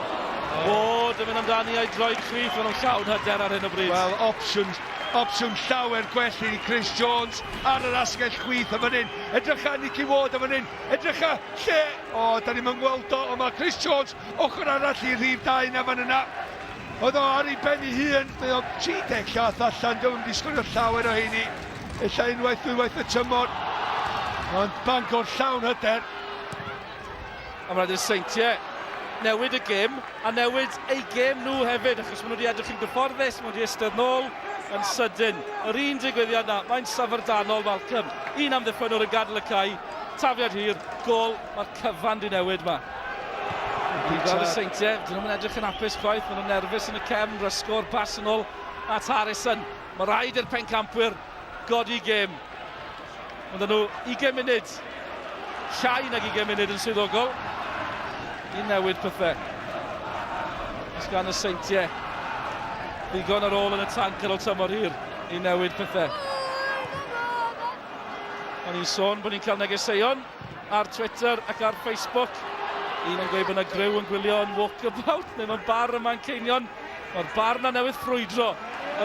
S1: Ward yn mynd amdani a'i droed chwith, maen nhw'n llawn hyder ar hyn o bryd.
S2: Wel, opsiwn, opsiwn llawer gwell i Chris Jones ar yr asgell chwith yn fan hyn. Edrycha Nicky Ward yn fan hyn. Edrycha lle, o, da ni'n gweld o, ond mae Chris Jones ochr arall i rhif 2 na fan yna. Oedd o ar ei ben ei hun, mae o 30 llath allan, dwi'n mynd i sgorio llawer o heini. Ella unwaith, ddwywaith y tymor. Ond Bangor llawn hyder.
S1: A mae'n rhaid i'r Seintiau newid y gêm a newid eu gêm nhw hefyd, achos maen nhw wedi edrych yn gyfforddus, maen nhw wedi eistedd nôl yn sydyn. Yr un digwyddiad na, mae'n syfrdanol, Malcolm. Un amddiffynnwr yn gadael y cae, tafiad hir, gol, mae'r cyfan di newid ma. Dwi'n gweld y Seintiau, dyn nhw'n edrych yn hapus chwaith, maen nhw'n nerfus yn y cefn, rysgor, bas yn ôl at Harrison. Mae rhaid i'r pencampwyr godi gêm. Ond nhw 20 munud, llai nag 20 munud yn swyddogol, i newid pethau. Os gan y Seintiau ddigon ar ôl yn y tanc ar ôl tymor hir i newid pethau. O'n i'n sôn bod ni'n cael negeseuon ar Twitter ac ar Facebook. Un yn gweud bod yna griw yn gwylio yn walkabout neu mewn bar ym Manceinion. Mae'r bar 'na newydd ffrwydro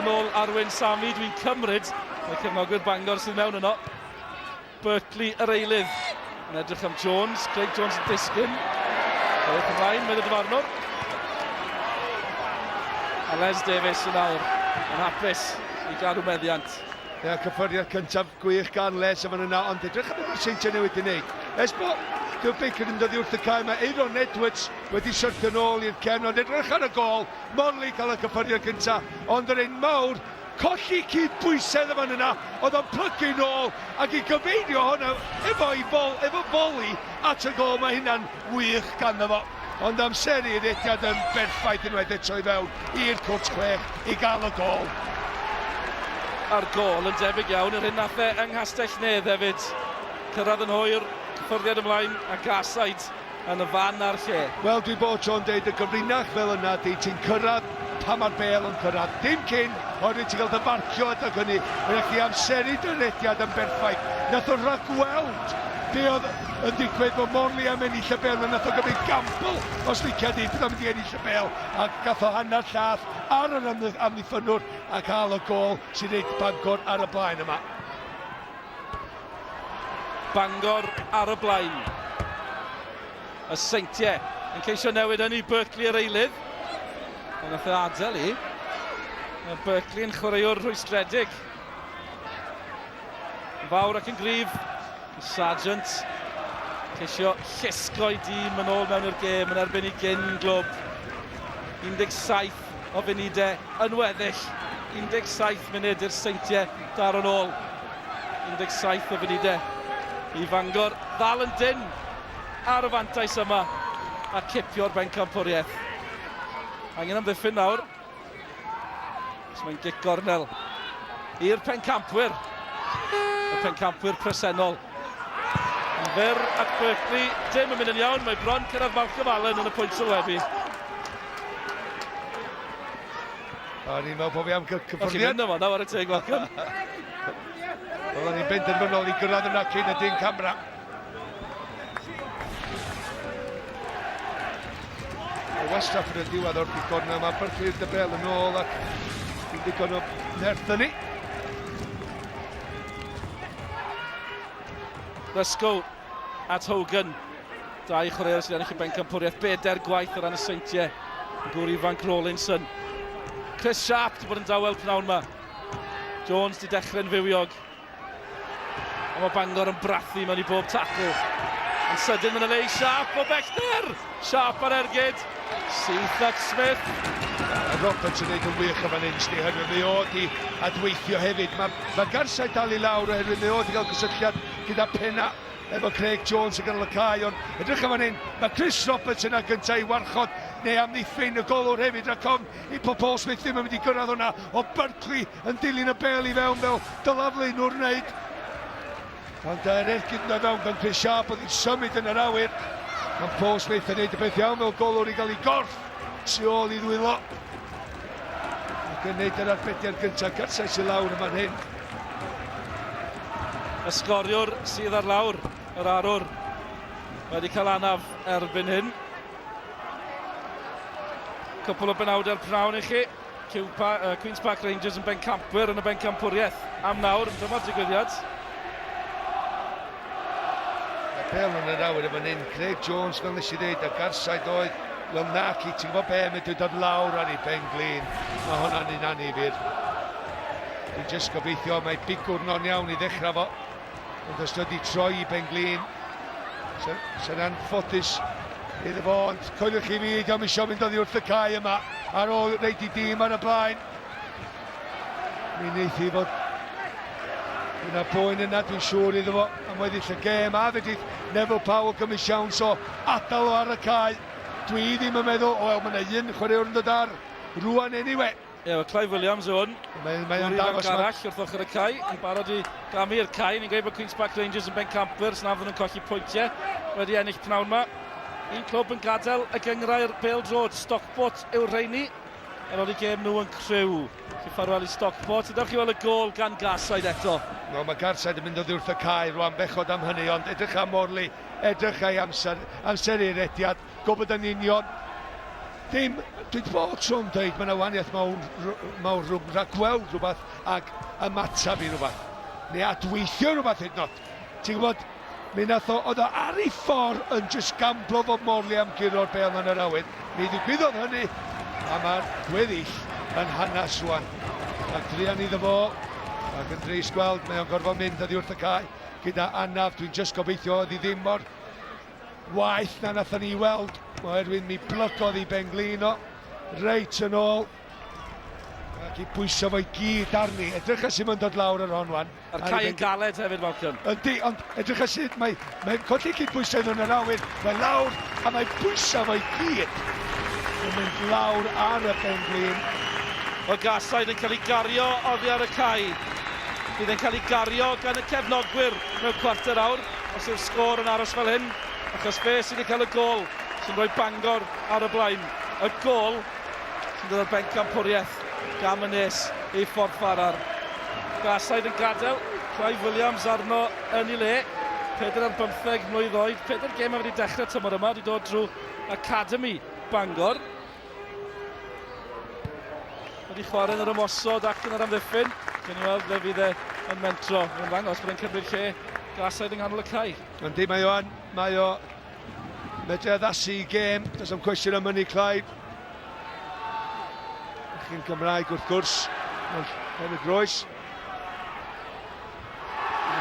S1: yn ôl Arwyn Sami. Dwi'n cymryd mae cefnogwyr Bangor sydd mewn yno. Berkeley yr eilydd yn edrych am Jones. Craig Jones yn disgyn. Dewch ymlaen, medd y dyfarnwr. A Les Davies yn awr yn hapus i gadw meddiant.
S2: Ia, cyffyrddiad cyntaf gwych gan Les yn fan yna, ond edrych am beth mae'r Seintiau newydd di wneud. Ers bod Dyw Baker yn dod i wrth y cae, mae Aeron Edwards wedi syrthio nôl i'r cefn, ond edrych ar y gol, Morley cael y cyffyrddiad cyntaf, ond yr un mawr, colli cyd bwysedd yn fan yna, oedd o'n plygu nôl ac i gyfeirio hwnna efo i fol, efo foli at y gol, mae hynna'n wych ganddo fo. Ond amseru y rediad yn berffaith unwaith eto i fewn i'r cwrt chwech i gael y gol.
S1: A'r gol yn debyg iawn i'r hyn nath e yng Nghastell Nedd hefyd. Cyrraedd yn hwyr, cyffyrddiad ymlaen a Garside yn y fan a'r lle.
S2: Wel, dwi bob tro'n deud y gyfrinach fel yna di, ti'n cyrraedd pan mae'r bêl yn cyrraedd. Dim cyn, oherwydd ti'n cael dy farcio adeg hynny. Mae'n rhaid chdi amseru dy rediad yn berffaith. Nath o ragweld be oedd yn digwydd bod Morley am ennill y bêl, nath o gymryd gamble os licia di, bydd o'n mynd i ennill y bêl, a gath o hanner llath ar yr amddiffynnwr a cael y gol sy'n rhaid Bangor ar y blaen yma.
S1: Bangor ar y blaen. Y Seintiau yn ceisio newid hynny, Berkeley yr eilydd. Ond nath e adael i. Mae Berkeley yn chwaraewr rhwystredig. Fawr ac yn gryf. Sargent ceisio llusgo i dîm yn ôl mewn i'r gêm yn erbyn i gyn glwb. 17 o funudau yn weddill. 17 munud i'r Seintiau dar yn ôl. 17 o funudau i Fangor ddal yn dynn ar y fantais yma a cipio'r bencampwriaeth. Angen amddiffyn nawr. Os mae'n gic gornel i'r pencampwyr. Y pencampwyr presennol. Yn fyr at Berkeley, dim yn mynd yn iawn, mae bron cyrraedd Malcolm Allen yn y pwynt sylwebu.
S2: O'n i'n meddwl bod fi am cyffyrddiad.
S1: Chi'n mynd yma nawr ar y teg, Malcolm.
S2: Oedden ni'n benderfynol i gyrraedd yna cyn y dyn camera. O wastraff yn y diwedd o'r digon yma, Berkeley dy bel yn ôl ac dim digon o nerth yn ni.
S1: Let's go at Hogan. Dau chwaraewr sydd ennill y bencampwriaeth bedair gwaith o ran y Seintiau. Gŵr ifanc Rawlinson. Chris Sharp wedi bod yn dawel pnawn yma. Jones di dechrau'n fywiog. Ond mae Bangor yn brathu mewn i bob tacl. Yn sydyn mae'n le i Sharp o bellter. Sharp ar ergyd. Syth at Smith.
S2: Roberts yn gwneud yn wych yn fan hyn, sti, oherwydd mae o di adweithio hefyd. Mae, mae Garside dal i lawr oherwydd mae o di gael gysylltiad gyda penna efo Craig Jones yn ganol y cae, ond edrych yn fan hyn, mae Chris Roberts yna gyntaf i warchod neu amddiffyn y golwr hefyd, rhaid ofn i Paul Smith ddim yn mynd i gyrraedd hwnna, o Berkeley yn dilyn y bel i fewn fel dylaf Leinwr wneud. Ond yr ergyd yna fewn gan Chris Sharp oedd hi'n symud yn yr awyr. Mae Paul Smith yn neud y beth iawn fel golwr i gael ei gorff tu ôl i ddwylo. Ac yn neud yr arbediad gyntaf, Garside sy'n lawr yn fan hyn.
S1: Y sgoriwr sydd ar lawr, yr arwr, wedi cael anaf erbyn hyn. Cwpl o benawdau'r pnawn i chi. Queen's Park Rangers yn bencampwyr yn y bencampwriaeth am nawr. Dyma'r digwyddiad.
S2: Y bel yn yr awyr efo hyn, Craig Jones, fel nes i ddeud, a Garside oedd, wel naci, ti'n gwybod be, mae'n dod lawr ar ei ben glin. Mae hwnna'n un annifyr. Dwi'n jyst gobeithio mae bigwrn o'n iawn i ddechrau fo. Ond os wedi troi i ben glin, sy'n anffodus iddo fo, ond coeliwch chi fi, diolch eisiau mynd oddi wrth y cae yma ar ôl reid i dîm ar y blaen. Mi wneith hi fod yna boen yna, dwi'n siŵr iddo fo, am weddill y gêm, a fedrith Neville Powell gymryd siawns o adael o ar y cae. Dwi ddim yn meddwl, o wel, mae yna un chwaraewr yn dod ar rwan anyway.
S1: Ie, yeah, Clive Williams yw hwn.
S2: Mae'n mae o'n dangos
S1: arall wrth ochr y cae, yn barod i gamu i'r cae. Ni'n gweud bod Queen's Park Rangers yn bencampwyr, sy'n afon yn colli pwyntiau wedi ennill pnawn yma. Un clwb yn gadael y gynghrair bêl-droed, Stockport yw'r rheini. Ar ôl i gêm nhw yn Crewe. Felly ffarwel i Stockport. Dewch i weld y gôl gan Garside eto.
S2: No, mae Garside yn mynd oddi wrth y cae rwan, bechod am hynny, ond edrych am Morley, edrych ei amser, amser ei rediad, gwybod yn union. Dim, dwi wedi bod tro'n dweud, mae yna wahaniaeth mawr, mawr rhwng rhagweld rhywbeth ac ymateb i rhywbeth. Neu adweithio rhywbeth hyd yn oed. Ti'n gwybod, mi nath o, oedd o ar ei ffordd yn just gamblo fod Morley am guro'r bêl yn yr awyr. Mi ddigwyddodd hynny, a mae'r gweddill yn hanes rwan. A druan iddo fo, ac yn drist gweld, mae o'n gorfod mynd oddi wrth y cae gyda anaf. Dwi'n just gobeithio oedd hi ddim mor waeth na nathon ni weld, oherwydd mi blygodd i ben-glin o reit yn ôl ac i bwyso fo i gyd arni. Edrych sut mae'n dod lawr ar hon wan.
S1: A'r cae yn galed hefyd, Malcolm.
S2: Yndi, ond edrych sut mae, mae'n colli cydbwysedd yn yr awyr, mae lawr a mae bwyso fo i gyd yn mynd lawr ar y ben-glin.
S1: O Garside yn cael ei gario oddi ar y cae. Bydd e'n cael ei gario gan y cefnogwyr mewn cwarter awr, os yw'r sgôr yn aros fel hyn, achos fe sydd wedi cael y gôl sy'n rhoi Bangor ar y blaen. Y gôl sy'n dod o'r bencampwriaeth gam yn nes i Ffordd Ffarar. Garside yn gadael, Clive Williams arno yn ei le. 14 mlwydd oed, 4 gêm wedi dechrau tymor yma, wedi dod drwy Academy Bangor. Wedi chwarae yn yr ymosod ac yn yr amddiffyn. Gen i weld fe fydd e yn mentro. Mae'n ddangos bod e'n cymryd lle Garside yng nghanol y cae.
S2: Yndi, mae o yn, mae o medru addasu i gêm, does am cwestiwn am hynny, Clive. Chi'n Cymraeg wrth gwrs, yn y groes.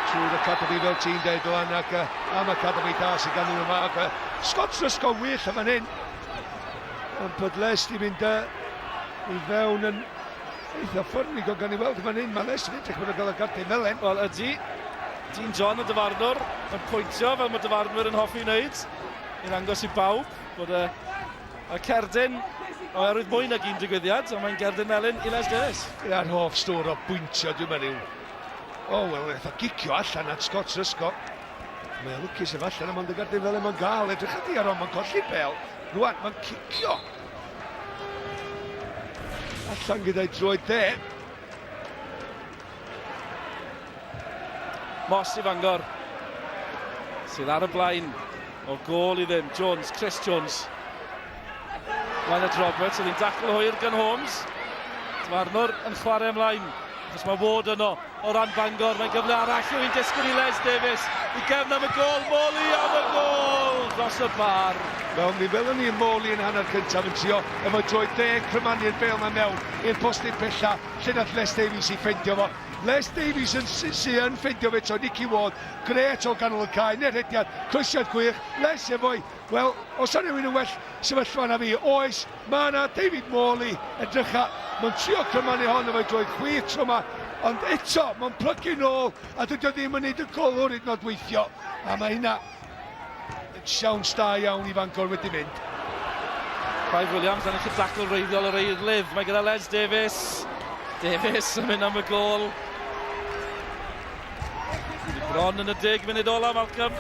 S2: Trwy'r academy fel ti'n deud, Dylan, ac am academy da sydd ganddyn nhw yma. Ac Scott Rysgo wych yn fan hyn. Ond bod Les di mynd i fewn yn eitha ffyrnig o gan i weld fan hyn. Mae Les yn edrych bod yn cael y gardyn melen.
S1: Wel, ydy. Dean John y dyfarnwr yn pwyntio fel mae dyfarnwyr yn hoffi wneud. I ddangos i bawb bod y cerdyn oherwydd mwy nag un digwyddiad, ond mae'n gerdyn melyn i Les Davies.
S2: Ia'r hoff stôr o bwyntio, dwi'n meddwl. O, wel, eitha gicio allan at Scott Rysgo. Mae'n lwcus efallai, am ond y gerdyn fel mae'n gael. Edrych ydi ar o'n, mae'n colli'r bel. Rwan, mae'n cicio. Allan gyda'i droed dde.
S1: Moss i Fangor, sydd ar y blaen o gôl i ddim. Jones, Chris Jones. Blaen at Roberts, oedd hi'n dacl hwyr gan Holmes. Dyfarnwr yn chwarae ymlaen, achos mae Ward yno o ran Bangor. Mae'n gyfle arall yw hi'n disgwyl i Les Davies. I gefn am y gôl, Morley am y gôl dros y bar.
S2: Wel, mi welwn ni Morley yn hanner cyntaf yn trio efo droed dde crymanu'r bêl 'ma mewn i'r postyn pella, lle nath Les Davies i ffeindio fo. Les Davies yn sy yn ffeindio fe eto, Nicky Ward, grêt o ganol y cae, neu'r rhediad, croesiad gwych, Les efo'i, wel, os yna rhywun yn well sefyllfa na fi, oes, mae yna David Morley, edrycha, mae'n trio crymanu hon efo'i droed chwith tro yma, ond eto, mae'n plygu nôl, a dydy o ddim yn neud y golwr hyd yn oed weithio, a mae hynna yn siawns da iawn i Fangor wedi mynd.
S1: Clive Williams yn y dacl reiddiol yr eilydd, mae gyda Les Davies. Davies yn mynd am y gôl. Bron yn y 10 munud ola, Malcolm.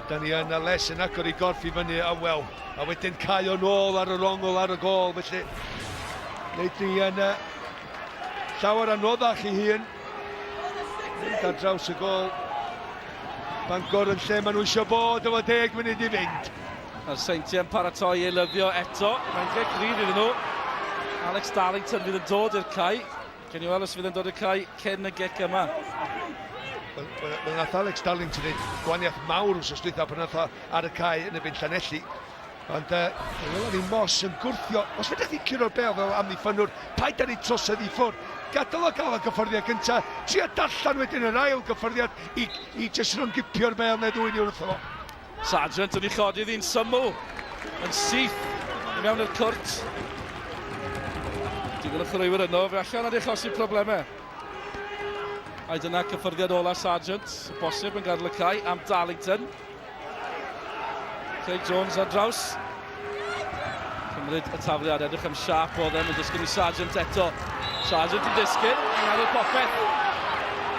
S2: Ydy ni yn, a Les yn agor i gorff i fyny, a wel, a wedyn cae o'n ôl ar yr ongl ar y gôl, felly wneud ni yn llawer anoddach i hun. Mynd ar draws y gôl. Bangor yn lle maen nhw eisiau bod efo 10 munud i fynd.
S1: A'r Seintiau'n paratoi ei lyddio eto. Mae'n lle gryf iddyn nhw. Alex Darlington fydd yn dod i'r cae. Gen i weld os fydd yn dod i'r cae cyn y gic yma.
S2: Wel, nath Alex Darlington wneud gwahaniaeth mawr wsos dwytha pan nath o ar y cae yn erbyn Llanelli. Ond welon ni Moss yn gwrthio. Os fedrwch chi curo'r bêl fel amddiffynnwr, paid â neud trosedd i ffwrdd. Gadael o gael y gyffyrddiad gynta, trio darllen wedyn yr ail gyffyrddiad i jyst rhyngipio'r bêl neu ddwy ni wrtho fo.
S1: Sargent yn ei chodi ddi'n syml, yn syth, i mewn i'r cwrt. Digon o chwaraewyr yno, fe allan ar ei achosi problemau. A dyna cyffyrddiad ola Sargent, bosib yn gadael y cae am Darlington. Craig Jones ar draws. Cymru Cymryd y tafliad, edrych am siap oedd e'n disgyn i Sargent eto. Sargent yn disgyn, yn meddwl popeth.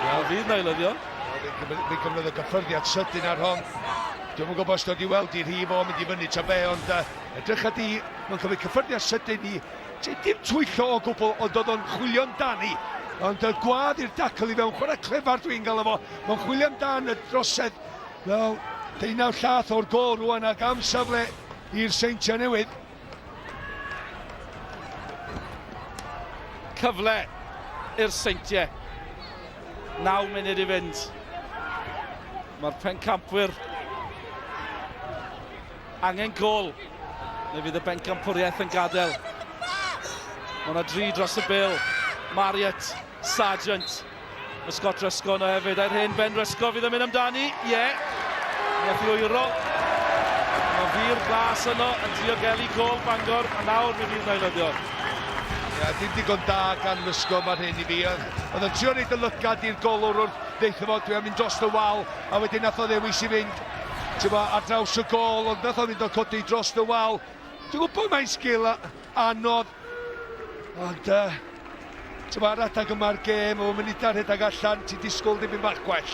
S1: Wel, fydd na eilyddion.
S2: Fe gymryd y gyffyrddiad sydyn ar hon. Dwi'm yn gwybod os dod i weld i rhif o mynd i fyny ta be, ond edrych di, mae'n cymryd cyffyrddiad sydyn i... Dim twyllo o gwbl, ond oedd o'n chwilio amdani. Ond y gwadd i'r dacl i fewn, chwarae clefar dwi'n gael efo. Mae'n chwilio amdan y drosedd. Wel, deunaw llath o'r gol rwan ac am safle i'r Seintiau Newydd.
S1: Cyfle i'r Seintiau. 9 munud i fynd. Mae'r pencampwyr angen gol, neu fydd y bencampwriaeth yn gadael. Mae yna dri dros y bil. Marriott, Sargent, y Scott Rysgo yno hefyd. A'r hen Ben Rysgo fydd yn mynd amdani. Ie. Yeah. Nath i oero. Mae Fir Glas yno yn diogelu gol Bangor, a nawr mi fydd nailyddion.
S2: Ia, dim digon da gan Rysgo mae'r hyn i fi. Oedd o'n trio neud y lygad i'r golwr wrth ddeitha fo, dwi am mynd dros y wal, a wedyn nath o ddewis i fynd ti'n bo, ar draws y gol, ond nath o fynd o codi dros y wal. Dwi'n gwybod mae'n sgil anodd, ond ti'n bo, ar adeg yma'r gêm, o munudau rhedeg allan, ti'n disgwyl dipyn bach gwell.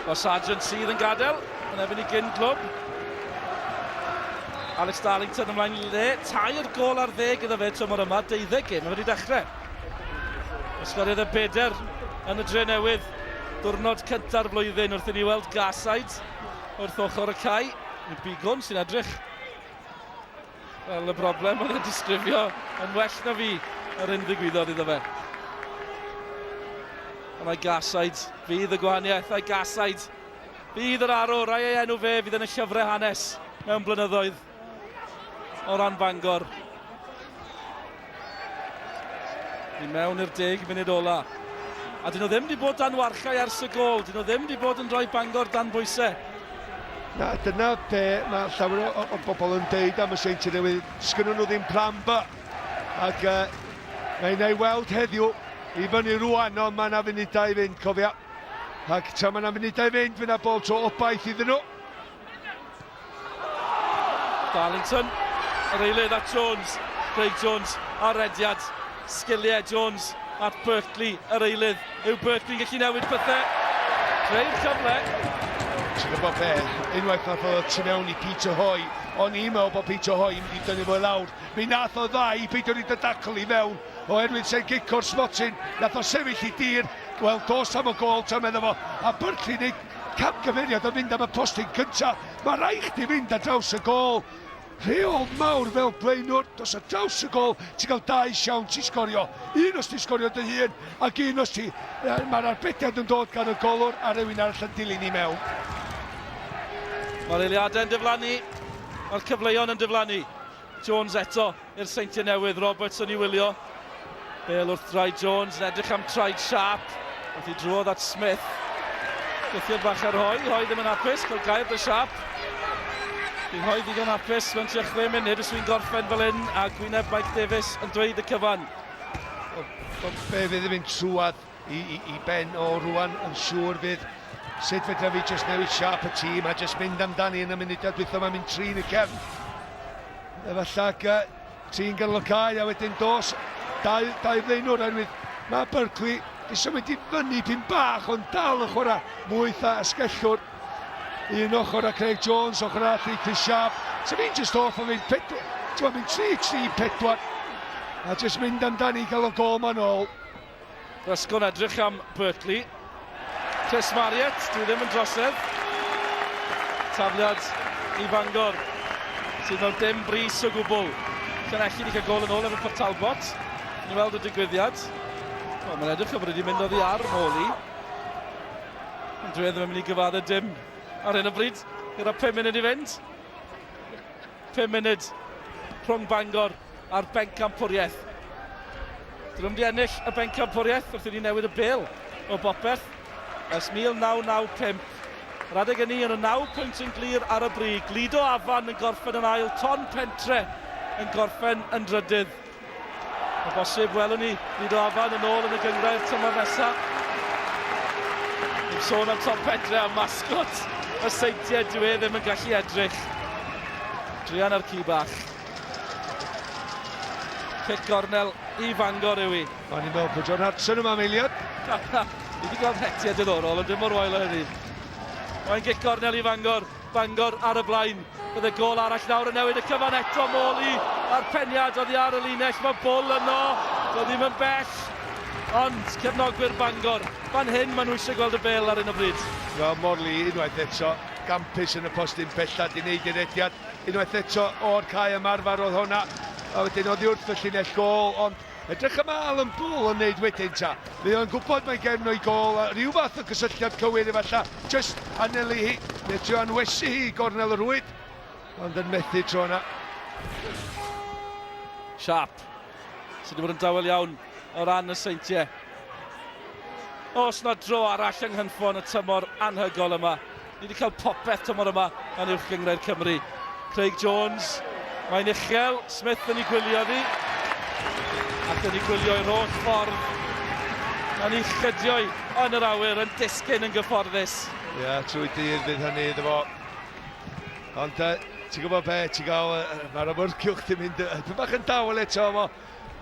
S1: Mae Sargent sydd yn gadael, yn erbyn i gyn glwb. Alex Darlington ymlaen i le, 3 gol ar 10 iddo fe tymor yma, 12 gêm, mae wedi dechrau. Ysgoriodd y beder yn y Dre Newydd, diwrnod cynta'r flwyddyn wrth i ni weld Garside wrth ochr y cae. Y Bigon sy'n edrych fel y broblem oedd e'n disgrifio yn well na fi yr hyn ddigwyddodd iddo fe. Ond mae Garside fydd y gwahaniaeth, a'i Garside fydd yr arwr, a'i ei enw fe fydd yn y llyfrau hanes mewn blynyddoedd o ran Bangor. I mewn i'r 10 munud ola. A dyn nhw ddim wedi bod dan warchau ers y gol. Dyn nhw ddim wedi bod yn rhoi Bangor dan bwysau.
S2: Na, dyna be mae llawer o bobl yn deud am y Seintiau Newydd. Sgynnyn nhw ddim plan B. Ac mae'n ei weld heddiw i fyny rwan, ond mae yna funudau i fynd, cofia. Ac tra mae yna funudau i fynd, fydd yna bob tro obaith iddyn nhw.
S1: Darlington, yr eilydd at Jones, Craig Jones ar rediad, sgiliau Jones at Berkeley, yr eilydd. Yw Berkeley'n gallu newid pethau? Creu'r cyfle.
S2: Ti'n gwybod be, unwaith nath o tu mewn i Peter Hoy, o'n i'n meddwl bod Peter Hoy yn mynd i dynnu fo i lawr. Mi nath o dda i beidio rhaid y dacl i mewn, oherwydd se'n gic o'r smotyn, nath o sefyll i dir, wel, dos am y gol, ta medda fo, a Berkeley neud camgymeriad o fynd am y postyn cynta. Mae rhaid chdi fynd ar draws y gol. Rheol mawr fel blaenwr, dos ar draws y gol, ti'n cael dau siawns i sgorio. Un os ti'n sgorio dy hun, ac un os ti... Mae'r arbediad yn dod gan y golwr a rhywun arall yn dilyn i mewn.
S1: Mae'r eiliadau yn diflannu, mae'r cyfleon yn diflannu. Jones eto i'r Seintiau Newydd, Robertson i wylio. Bale wrth draed Jones, yn edrych am traed Sharp. Wrth i drwodd at Smith. Gwthio bach ar Hoy, Hoy ddim yn hapus, cael gair dy Sharp. Bydd Hoy ddigon hapus mewn tua 6 munud os wy'n gorffen fel hyn, a gwyneb Mike Davies yn dweud y cyfan.
S2: Be fydd yn mynd trwad i ben o rwan yn siŵr fydd sut fedra fi jyst newid siâp y tîm a jyst mynd amdani yn y munudau dwytha ma'n mynd trin y cefn. Efallai ac trin ganol y cae a wedyn dos dau flaenwr oherwydd mae Berkeley di symud i fyny pyn bach ond dal yn chwarae mwy tha asgellwr. Un ochr a Craig Jones, ochr arall i Chris Sharp. So fi'n just off o fynd pedwar, ti'n mynd 3, 3, 4 a just mynd amdani i gael o gol ma'n ôl.
S1: Rysgo'n edrych am Berkeley. Chris Marriott, dwi ddim yn drosedd. Tafliad i Fangor, sydd mewn dim bris o gwbl. Llanelli wedi cael gol yn ôl efo Port Talbot. Ni'n weld y digwyddiad. Wel, mae'n edrych fel bod wedi mynd oddi ar Morley. Ond dwi e ddim yn mynd i gyfadde dim ar hyn o bryd. Gyda 5 munud i fynd. 5 munud rhwng Bangor a'r bencampwriaeth. Dyn nhw'n mynd i ennill y bencampwriaeth wrth i ni newid y bêl o bopeth ers 1995. Yr adeg hynny yn y 9 pwynt yn glir ar y brig. Lido Afan yn gorffen yn ail, Ton Pentre yn gorffen yn drydydd. O bosib welwn ni Lido Afan yn ôl yn y gynghrair tymor nesaf. Dim sôn am Ton Pentre a mascot y Seintiau, dyw e ddim yn gallu edrych. Druan ar ci bach. Cic gornel i Fangor yw hi.
S2: O'n i'n meddwl bod John Hartson yma am eiliad.
S1: Ni wedi gweld hetiau diddorol, ond dim mor wael o hynny. Mae'n gic gornel i Fangor. Bangor ar y blaen. Bydd y gol arall nawr yn newid y cyfan eto. Morley a'r peniad oddi ar y linell. Mae Bull yno. Doedd ddim yn bell. Ond cefnogwyr Bangor, fan hyn maen nhw eisiau gweld y bel ar un o bryd.
S2: Wel, Morley unwaith eto, gampus yn y postyn pella, di wneud ei rediad. Unwaith eto o'r cae ymarfer oedd hwnna. A wedyn oddi wrth y llinell gôl, ond edrych yma Alan Bull yn neud wedyn ta. Mae o'n gwybod mae gefn o'i gôl, a rhyw fath o gysylltiad cywir efallai. Just anelu hi, neu trio anwesu hi i gornel y rhwyd, ond yn methu tro yna.
S1: Sharp, sydd wedi bod yn dawel iawn o ran y Seintiau. Os na dro arall yng Nghynffon y tymor anhygol yma. Ni wedi cael popeth tymor yma yn Uwch Gynghrair Cymru. Craig Jones, mae'n uchel, Smith yn ei gwylio ddi. Ac yn ei gwylio i'r holl ffordd. Mae'n ei chydio yn yr awyr, yn disgyn yn gyfforddus.
S2: Ie, yeah, trwy dydd fydd hynny iddo fo. Ond uh, ti'n gwybod be, ti'n gael, uh, mae'r ymwrcywch ti'n mynd, uh, bach yn dawel eto, efo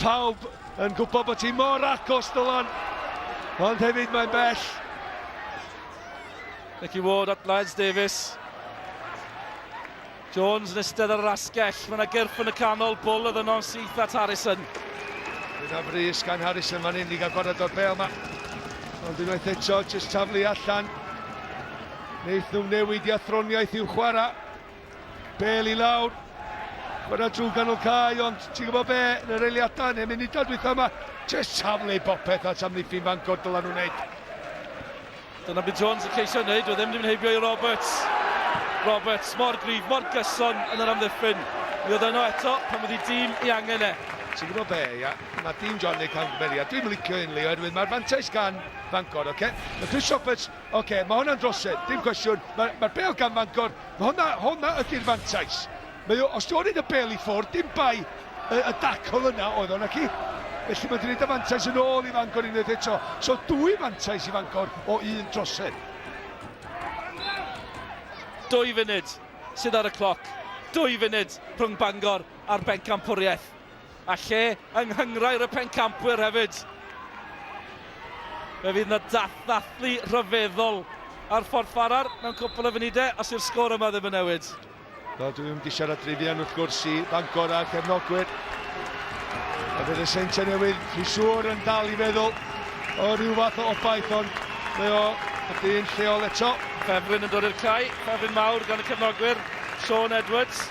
S2: pawb yn gwybod bod ti mor agos, Dylan. Ond hefyd mae'n bell.
S1: Nicky Ward at Lance Davis. Jones yn eistedd ar yr asgell. Mae yna gyrff yn y canol. Bwl oedd yno'n syth at Harrison.
S2: Dyna frys gan Harrison fan hyn i gael gwared o'r bel yma. Ond unwaith eto, jyst taflu allan. Wneith nhw newid i athroniaeth i'w chwarae. Bel i lawr. Chwarae trwy ganol cae, ond ti'n gwybod be, yn yr eiliadau neu munudau dwytha yma, jyst taflu popeth at amddiffyn Bangor dylan nhw'n wneud.
S1: Dyna beth Jones yn ceisio wneud, oedd ddim wedi mynd heibio i Roberts. Roberts, mor gryf, mor gyson yn yr amddiffyn. Mi oedd yno eto pan oedd ei dîm i angen e.
S2: Ti'n gwybod be, ia, mae dîm John neu camgymeriad. Dwi'n licio un Leo, oherwydd mae'r fantais gan Bangor, oce? Okay? Mae Chris Roberts, oce, okay, mae hwnna'n drosedd, dim cwestiwn. Mae'r mae bel gan Bangor, Mae hwnna, hwnna ydy'r fantais. Mae o, os ti'n y bel i ffwrdd, dim bai y, y dacl yna oedd o'n ac i. Felly mae wedi gwneud y fantais yn ôl i Fangor unwaith eto. So dwy fantais i Fangor o un drosedd.
S1: Dwy funud sydd ar y cloc. Dwy funud rhwng Bangor a'r bencampwriaeth. A lle yng nghynghrair y pencampwyr hefyd. Fe fydd yna dathlu rhyfeddol ar Ffordd Ffarar mewn cwpl o funudau os yw'r sgôr yma ddim yn newid.
S2: Wel, dwi'n mynd i siarad rhy fuan wrth gwrs i Bangor a'r cefnogwyr. A fydd y Seintiau Newydd, dwi'n siŵr, yn dal i feddwl o ryw fath o obaith, ond mae o y dyn lleol eto.
S1: Ffefryn yn dod i'r cae, ffefryn mawr gan y cefnogwyr, Sean Edwards.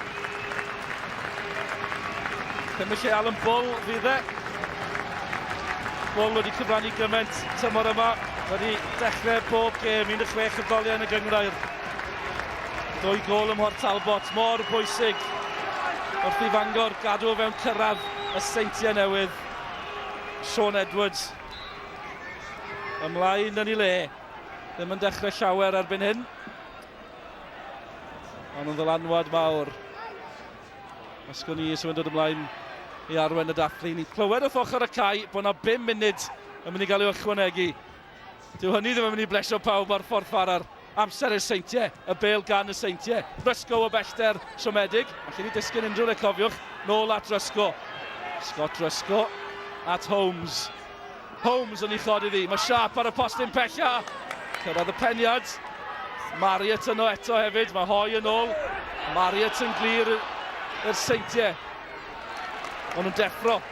S1: Cymryd lle Alan Bull fydd e. Bull wedi cyfrannu gymaint tymor yma, wedi dechrau bob gêm, 16 o goliau yn y gynghrair. Dwy gol ym Mhort Talbot, mor bwysig wrth i Fangor gadw o fewn cyrraedd y Seintiau Newydd. Sean Edwards ymlaen yn ei le. Ddim yn dechrau llawer erbyn hyn. Ond yn ddylanwad mawr. Os gwn i sy'n dod ymlaen i arwen y dathlu. Ni'n clywed wrth ochr y cae bod yna 5 munud yn mynd i gael ei ychwanegu. Dyw hynny ddim yn mynd i blesio pawb ar Ffordd Ffarar. Amser i'r Seintiau, y bel gan y Seintiau. Rysgo o bellter siomedig. Allen ni disgyn unrhyw le cofiwch. Nôl at Rysgo. Scott Rysgo at Holmes. Holmes yn ei chodi ddi. Mae Sharp ar y postyn pella. Cyrraedd y peniad. Marriott yno eto hefyd. Mae Hoi yn ôl. Marriott yn glir i'r Seintiau. Maen nhw'n deffro.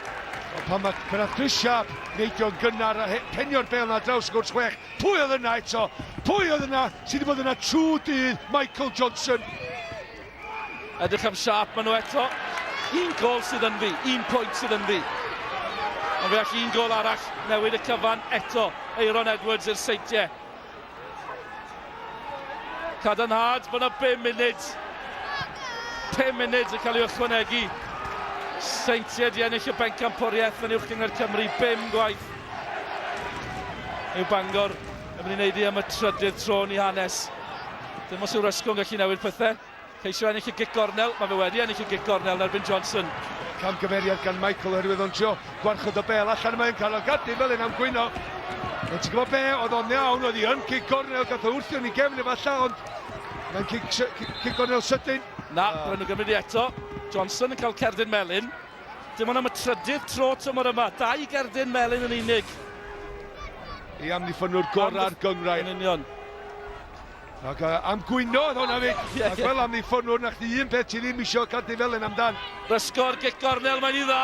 S2: O, pan mae pan nath Chris Sharp neidio'n gynnar a penio'r bel na draws y gwrs chwech. Pwy oedd yna eto? Pwy oedd yna sydd wedi bod yna trwy dydd? Michael Johnson.
S1: Edrych am Sharp maen nhw eto. Un gol sydd yn fi, un pwynt sydd yn fi. Ond fe all un gol arall newid y cyfan eto. Aeron Edwards i'r Seintiau. Cadarnhad bod yna 5 munud. 5 munud yn cael ei ychwanegu. Seintiau di ennill y bencampwriaeth yn Uwch Gynghrair Cymru 5 gwaith. Yw Bangor yn mynd i wneud i am y trydydd tro yn ei hanes. Dim os yw'r ysgol yn gallu newid pethau. Ceisio ennill y gic gornel, mae fe wedi ennill y gic gornel yn erbyn Johnson.
S2: Camgymeriad gan Michael oherwydd o'n trio gwarchod y bel allan yma yn cael o gadw fel un am gwyno. Ond ti'n gwybod be, oedd o'n iawn, oedd hi yn cic gornel, gath o wrthio ni gefn efallai, ond mae'n cic, cic gornel sydyn.
S1: Na, uh. nhw gymryd i eto. Johnson yn cael cerdyn melyn. Dim ond am y trydydd tro tymor yma. Dau gerdyn melyn yn unig.
S2: I amddiffynwr gorau'r gynghrair.
S1: Yn union.
S2: Ac uh, am gwyno oedd hwnna fi. Yeah, Ac fel amddiffynwr, na chdi un peth ti ddim isio cadw fel yn amdan.
S1: Rysgor, gic gornel, mae'n i dda.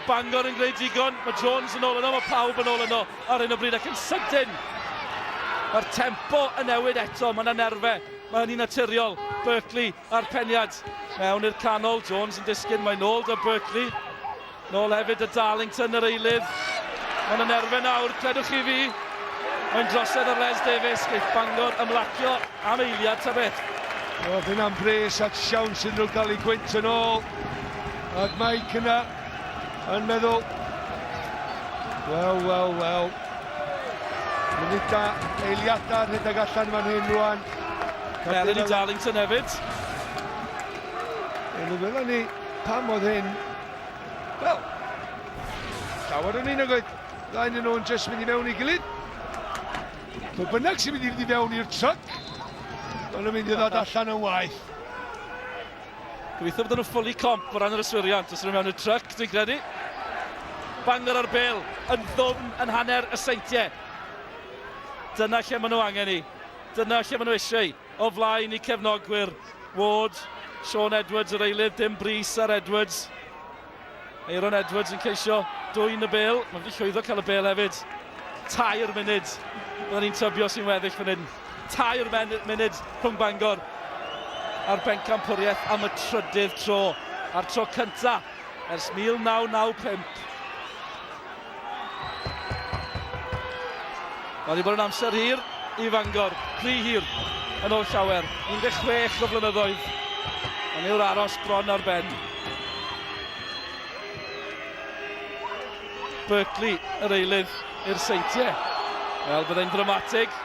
S1: Bangor yn gwneud digon. Mae Jones yn ôl yno, mae pawb yn ôl yno ar hyn o bryd ac yn sydyn. Mae'r tempo yn newid eto, mae yna nerfau. Mae hynny'n naturiol. Berkeley a'r peniad mewn i'r canol. Jones yn disgyn, mae'n ôl da Berkeley. Nôl hefyd y Darlington yr eilydd. Mae'n yna nerfau nawr, credwch chi fi. Mae'n drosedd ar Les Davies, geith Bangor ymlacio am eiliad ta beth.
S2: Oedd hynna'n bres ac siawns iddyn nhw gael eu gwynt yn ôl. Ac Mike yna yn meddwl, wel, wel, wel. Munuda, eiliadau rhedeg allan fan hyn rwan.
S1: Melyn i Darlington hefyd.
S2: Wel, welon ni pam oedd hyn. Wel, llawer o'n un ag oedd ddau yn nhw'n jyst mynd i mewn i gilydd. Pwy bynnag sy'n mynd i fynd i fewn i'r tryc, maen nhw'n mynd i ddod allan yn waeth.
S1: Gobeithio bod nhw'n fully comp o ran yr yswiriant os nhw'n mewn i'r tryc, dwi'n credu. Bangor ar bel, yn ddwfn yn hanner y seintiau. Dyna lle maen nhw angen i. Dyna lle maen nhw eisiau. O flaen i cefnogwyr. Ward, Sean Edwards yr eilydd, dim bris ar Edwards. Aaron Edwards yn ceisio dwyn y bel. Mae wedi llwyddo cael y bel hefyd. 3 munud. Byddwn ni'n tybio sy'n weddill fan hyn. 3 munud rhwng Bangor a'r bencampwriaeth am y trydydd tro. A'r tro cynta ers 1995. Mae wedi bod yn amser hir i Fangor, rhy hir yn ôl llawer, 16 o flynyddoedd. Ond yw'r aros bron ar ben. Berkeley yr eilydd i'r Seintiau. Wel, byddai'n ddramatig,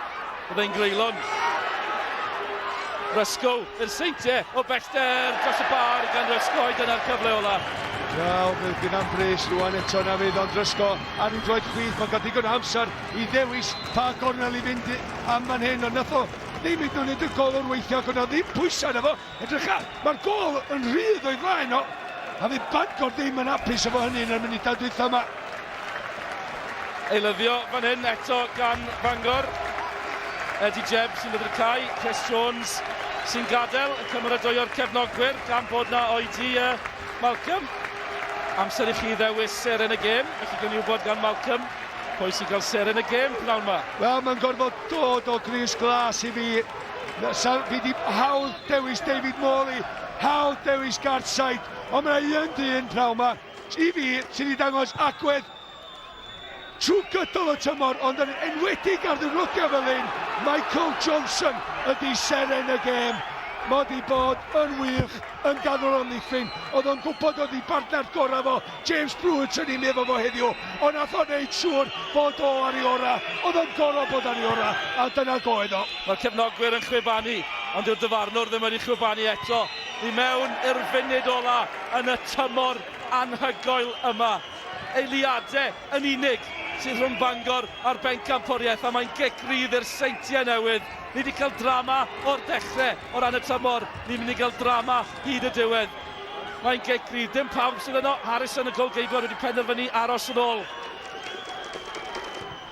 S1: byddai'n greulon. Rysgow i'r Seintiau o bellter dros y bar gan Rysgow, dyna'r cyfle ola.
S2: Wel, bydd gyda'n bris rwan eto na fydd, ond Rysgo ar ei droed chwith, mae'n cael digon o amser i ddewis pa gornel i fynd am fan hyn, ond nath o ddim hyd yn oed y golwr weithio ac o'na ddim pwysau arno fo. Edrycha, mae'r gôl yn rhydd o'i flaen o, a fydd Bangor ddim yn hapus efo hynny yn y munudau dwytha yma.
S1: Eilyddio fan hyn eto gan Fangor. Eddie Jebb sy'n dod i'r cae, Chris Jones sy'n gadael yn cymeradwyo'r cefnogwyr gan bod na oedi uh, Malcolm. Amser i chi ddewis seren y gêm, felly gawn ni wybod gan Malcolm pwy sy'n cael seren y gêm pnawn ma.
S2: Wel, mae'n gorfod dod o Grys Glas i fi. Sa, fi di hawdd dewis David Morley, hawdd dewis Gartside, ond mae yna un dyn pnawn ma i fi sydd wedi dangos agwedd trwy gydol y tymor, ond yn enwedig ar ddiwrnodiau fel hyn, Michael Johnson ydy seren y gêm. Mae wedi bod yn wych yn ganol amddiffyn. Oedd o'n gwybod oedd ei bartner gorau fo, James Brewitt, yn un efo fo heddiw, ond nath o wneud siŵr bod o ar ei orau. Oedd o'n gorfod bod ar ei orau, a dyna goed o.
S1: Mae'r cefnogwyr yn chwibanu, ond dyw'r dyfarnwr ddim wedi chwibanu eto. I mewn i'r funud ola yn y tymor anhygoel yma. Eiliadau yn unig sydd rhwng Bangor a'r bencampwriaeth, a mae'n gic rydd i'r Seintiau Newydd. Ni wedi cael drama o'r dechrau o ran y tymor, ni'n mynd i gael drama hyd y diwedd. Mae'n gic rydd, dim pawb sydd yno. Harrison y golgeidwad wedi penderfynu aros yn ôl.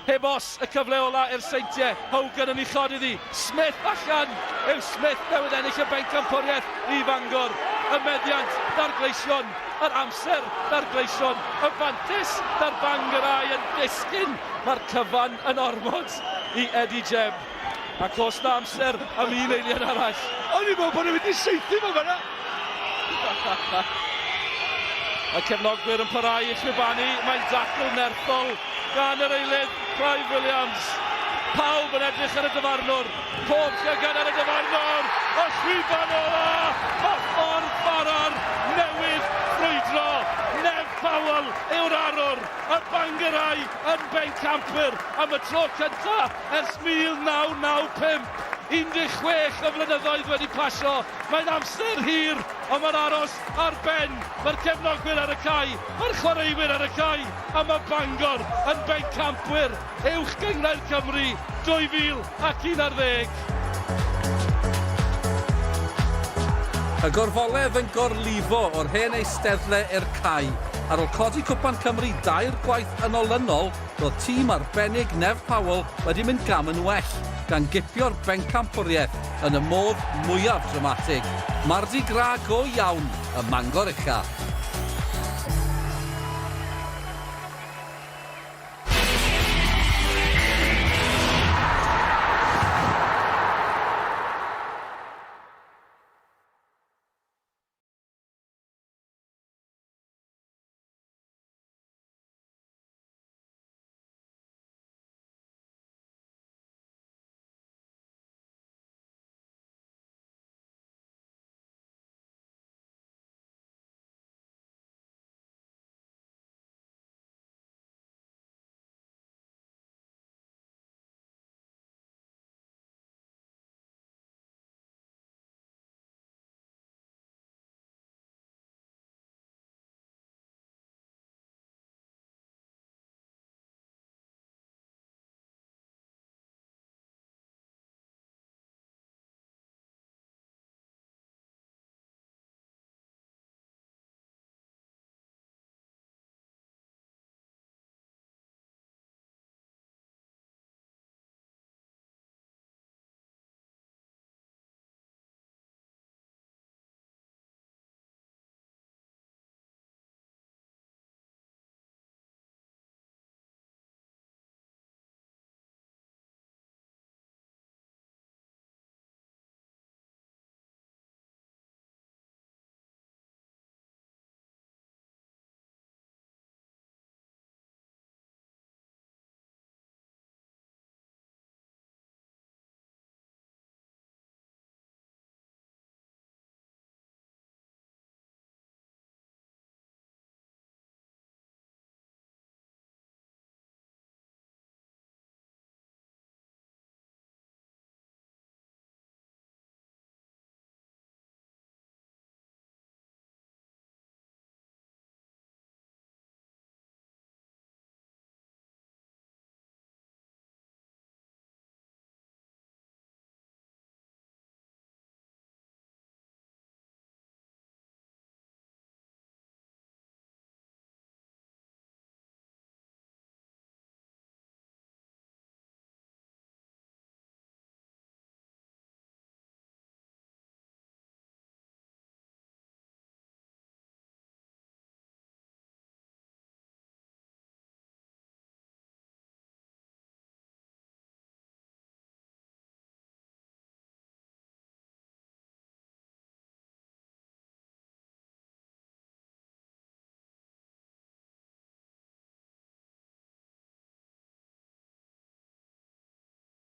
S1: Heb os, y cyfle ola i'r Seintiau. Hogan yn uchod iddi. Smith allan! Yw Smith newydd ennill y bencampwriaeth i Fangor. Y meddiant da'r Gleision, yr amser da'r Gleision, y fantais da'r Bangorau yn disgyn. Mae'r cyfan yn ormod i Eddie Jebb. Ac os na amser am un eiliad arall.
S2: O'n i'n meddwl bod nhw'n mynd i saethu fo fan'na.
S1: Mae cefnogwyr yn parhau i chwibanu. Mae'n dacl nerthol gan yr eilydd, Clive Williams. Pawb yn edrych ar y dyfarnwr. Pob llygad ar y dyfarnwr. Y chwiban ola! Mae ffordd Farrar newydd ffrwydro. Nev Powell yw'r arwr. Y Bangorau yn bencampwyr am y tro cyntaf ers 1995. 16 o flynyddoedd wedi pasio. Mae'n amser hir, ond mae'n aros ar ben. Mae'r cefnogwyr ar y cae, mae'r chwaraewyr ar y cae, a mae Bangor yn bencampwyr Uwch Gynghrair Cymru 2011.
S3: Y gorfoledd yn gorlifo o'r hen eisteddle i'r cae.
S1: Ar ôl codi Cwpan Cymru dair gwaith yn olynol, roedd tîm arbennig Nev Powell wedi mynd gam yn well, gan gipio'r bencampwriaeth yn y modd mwyaf dramatig. Mardi Gras go iawn ym Mangor Ucha.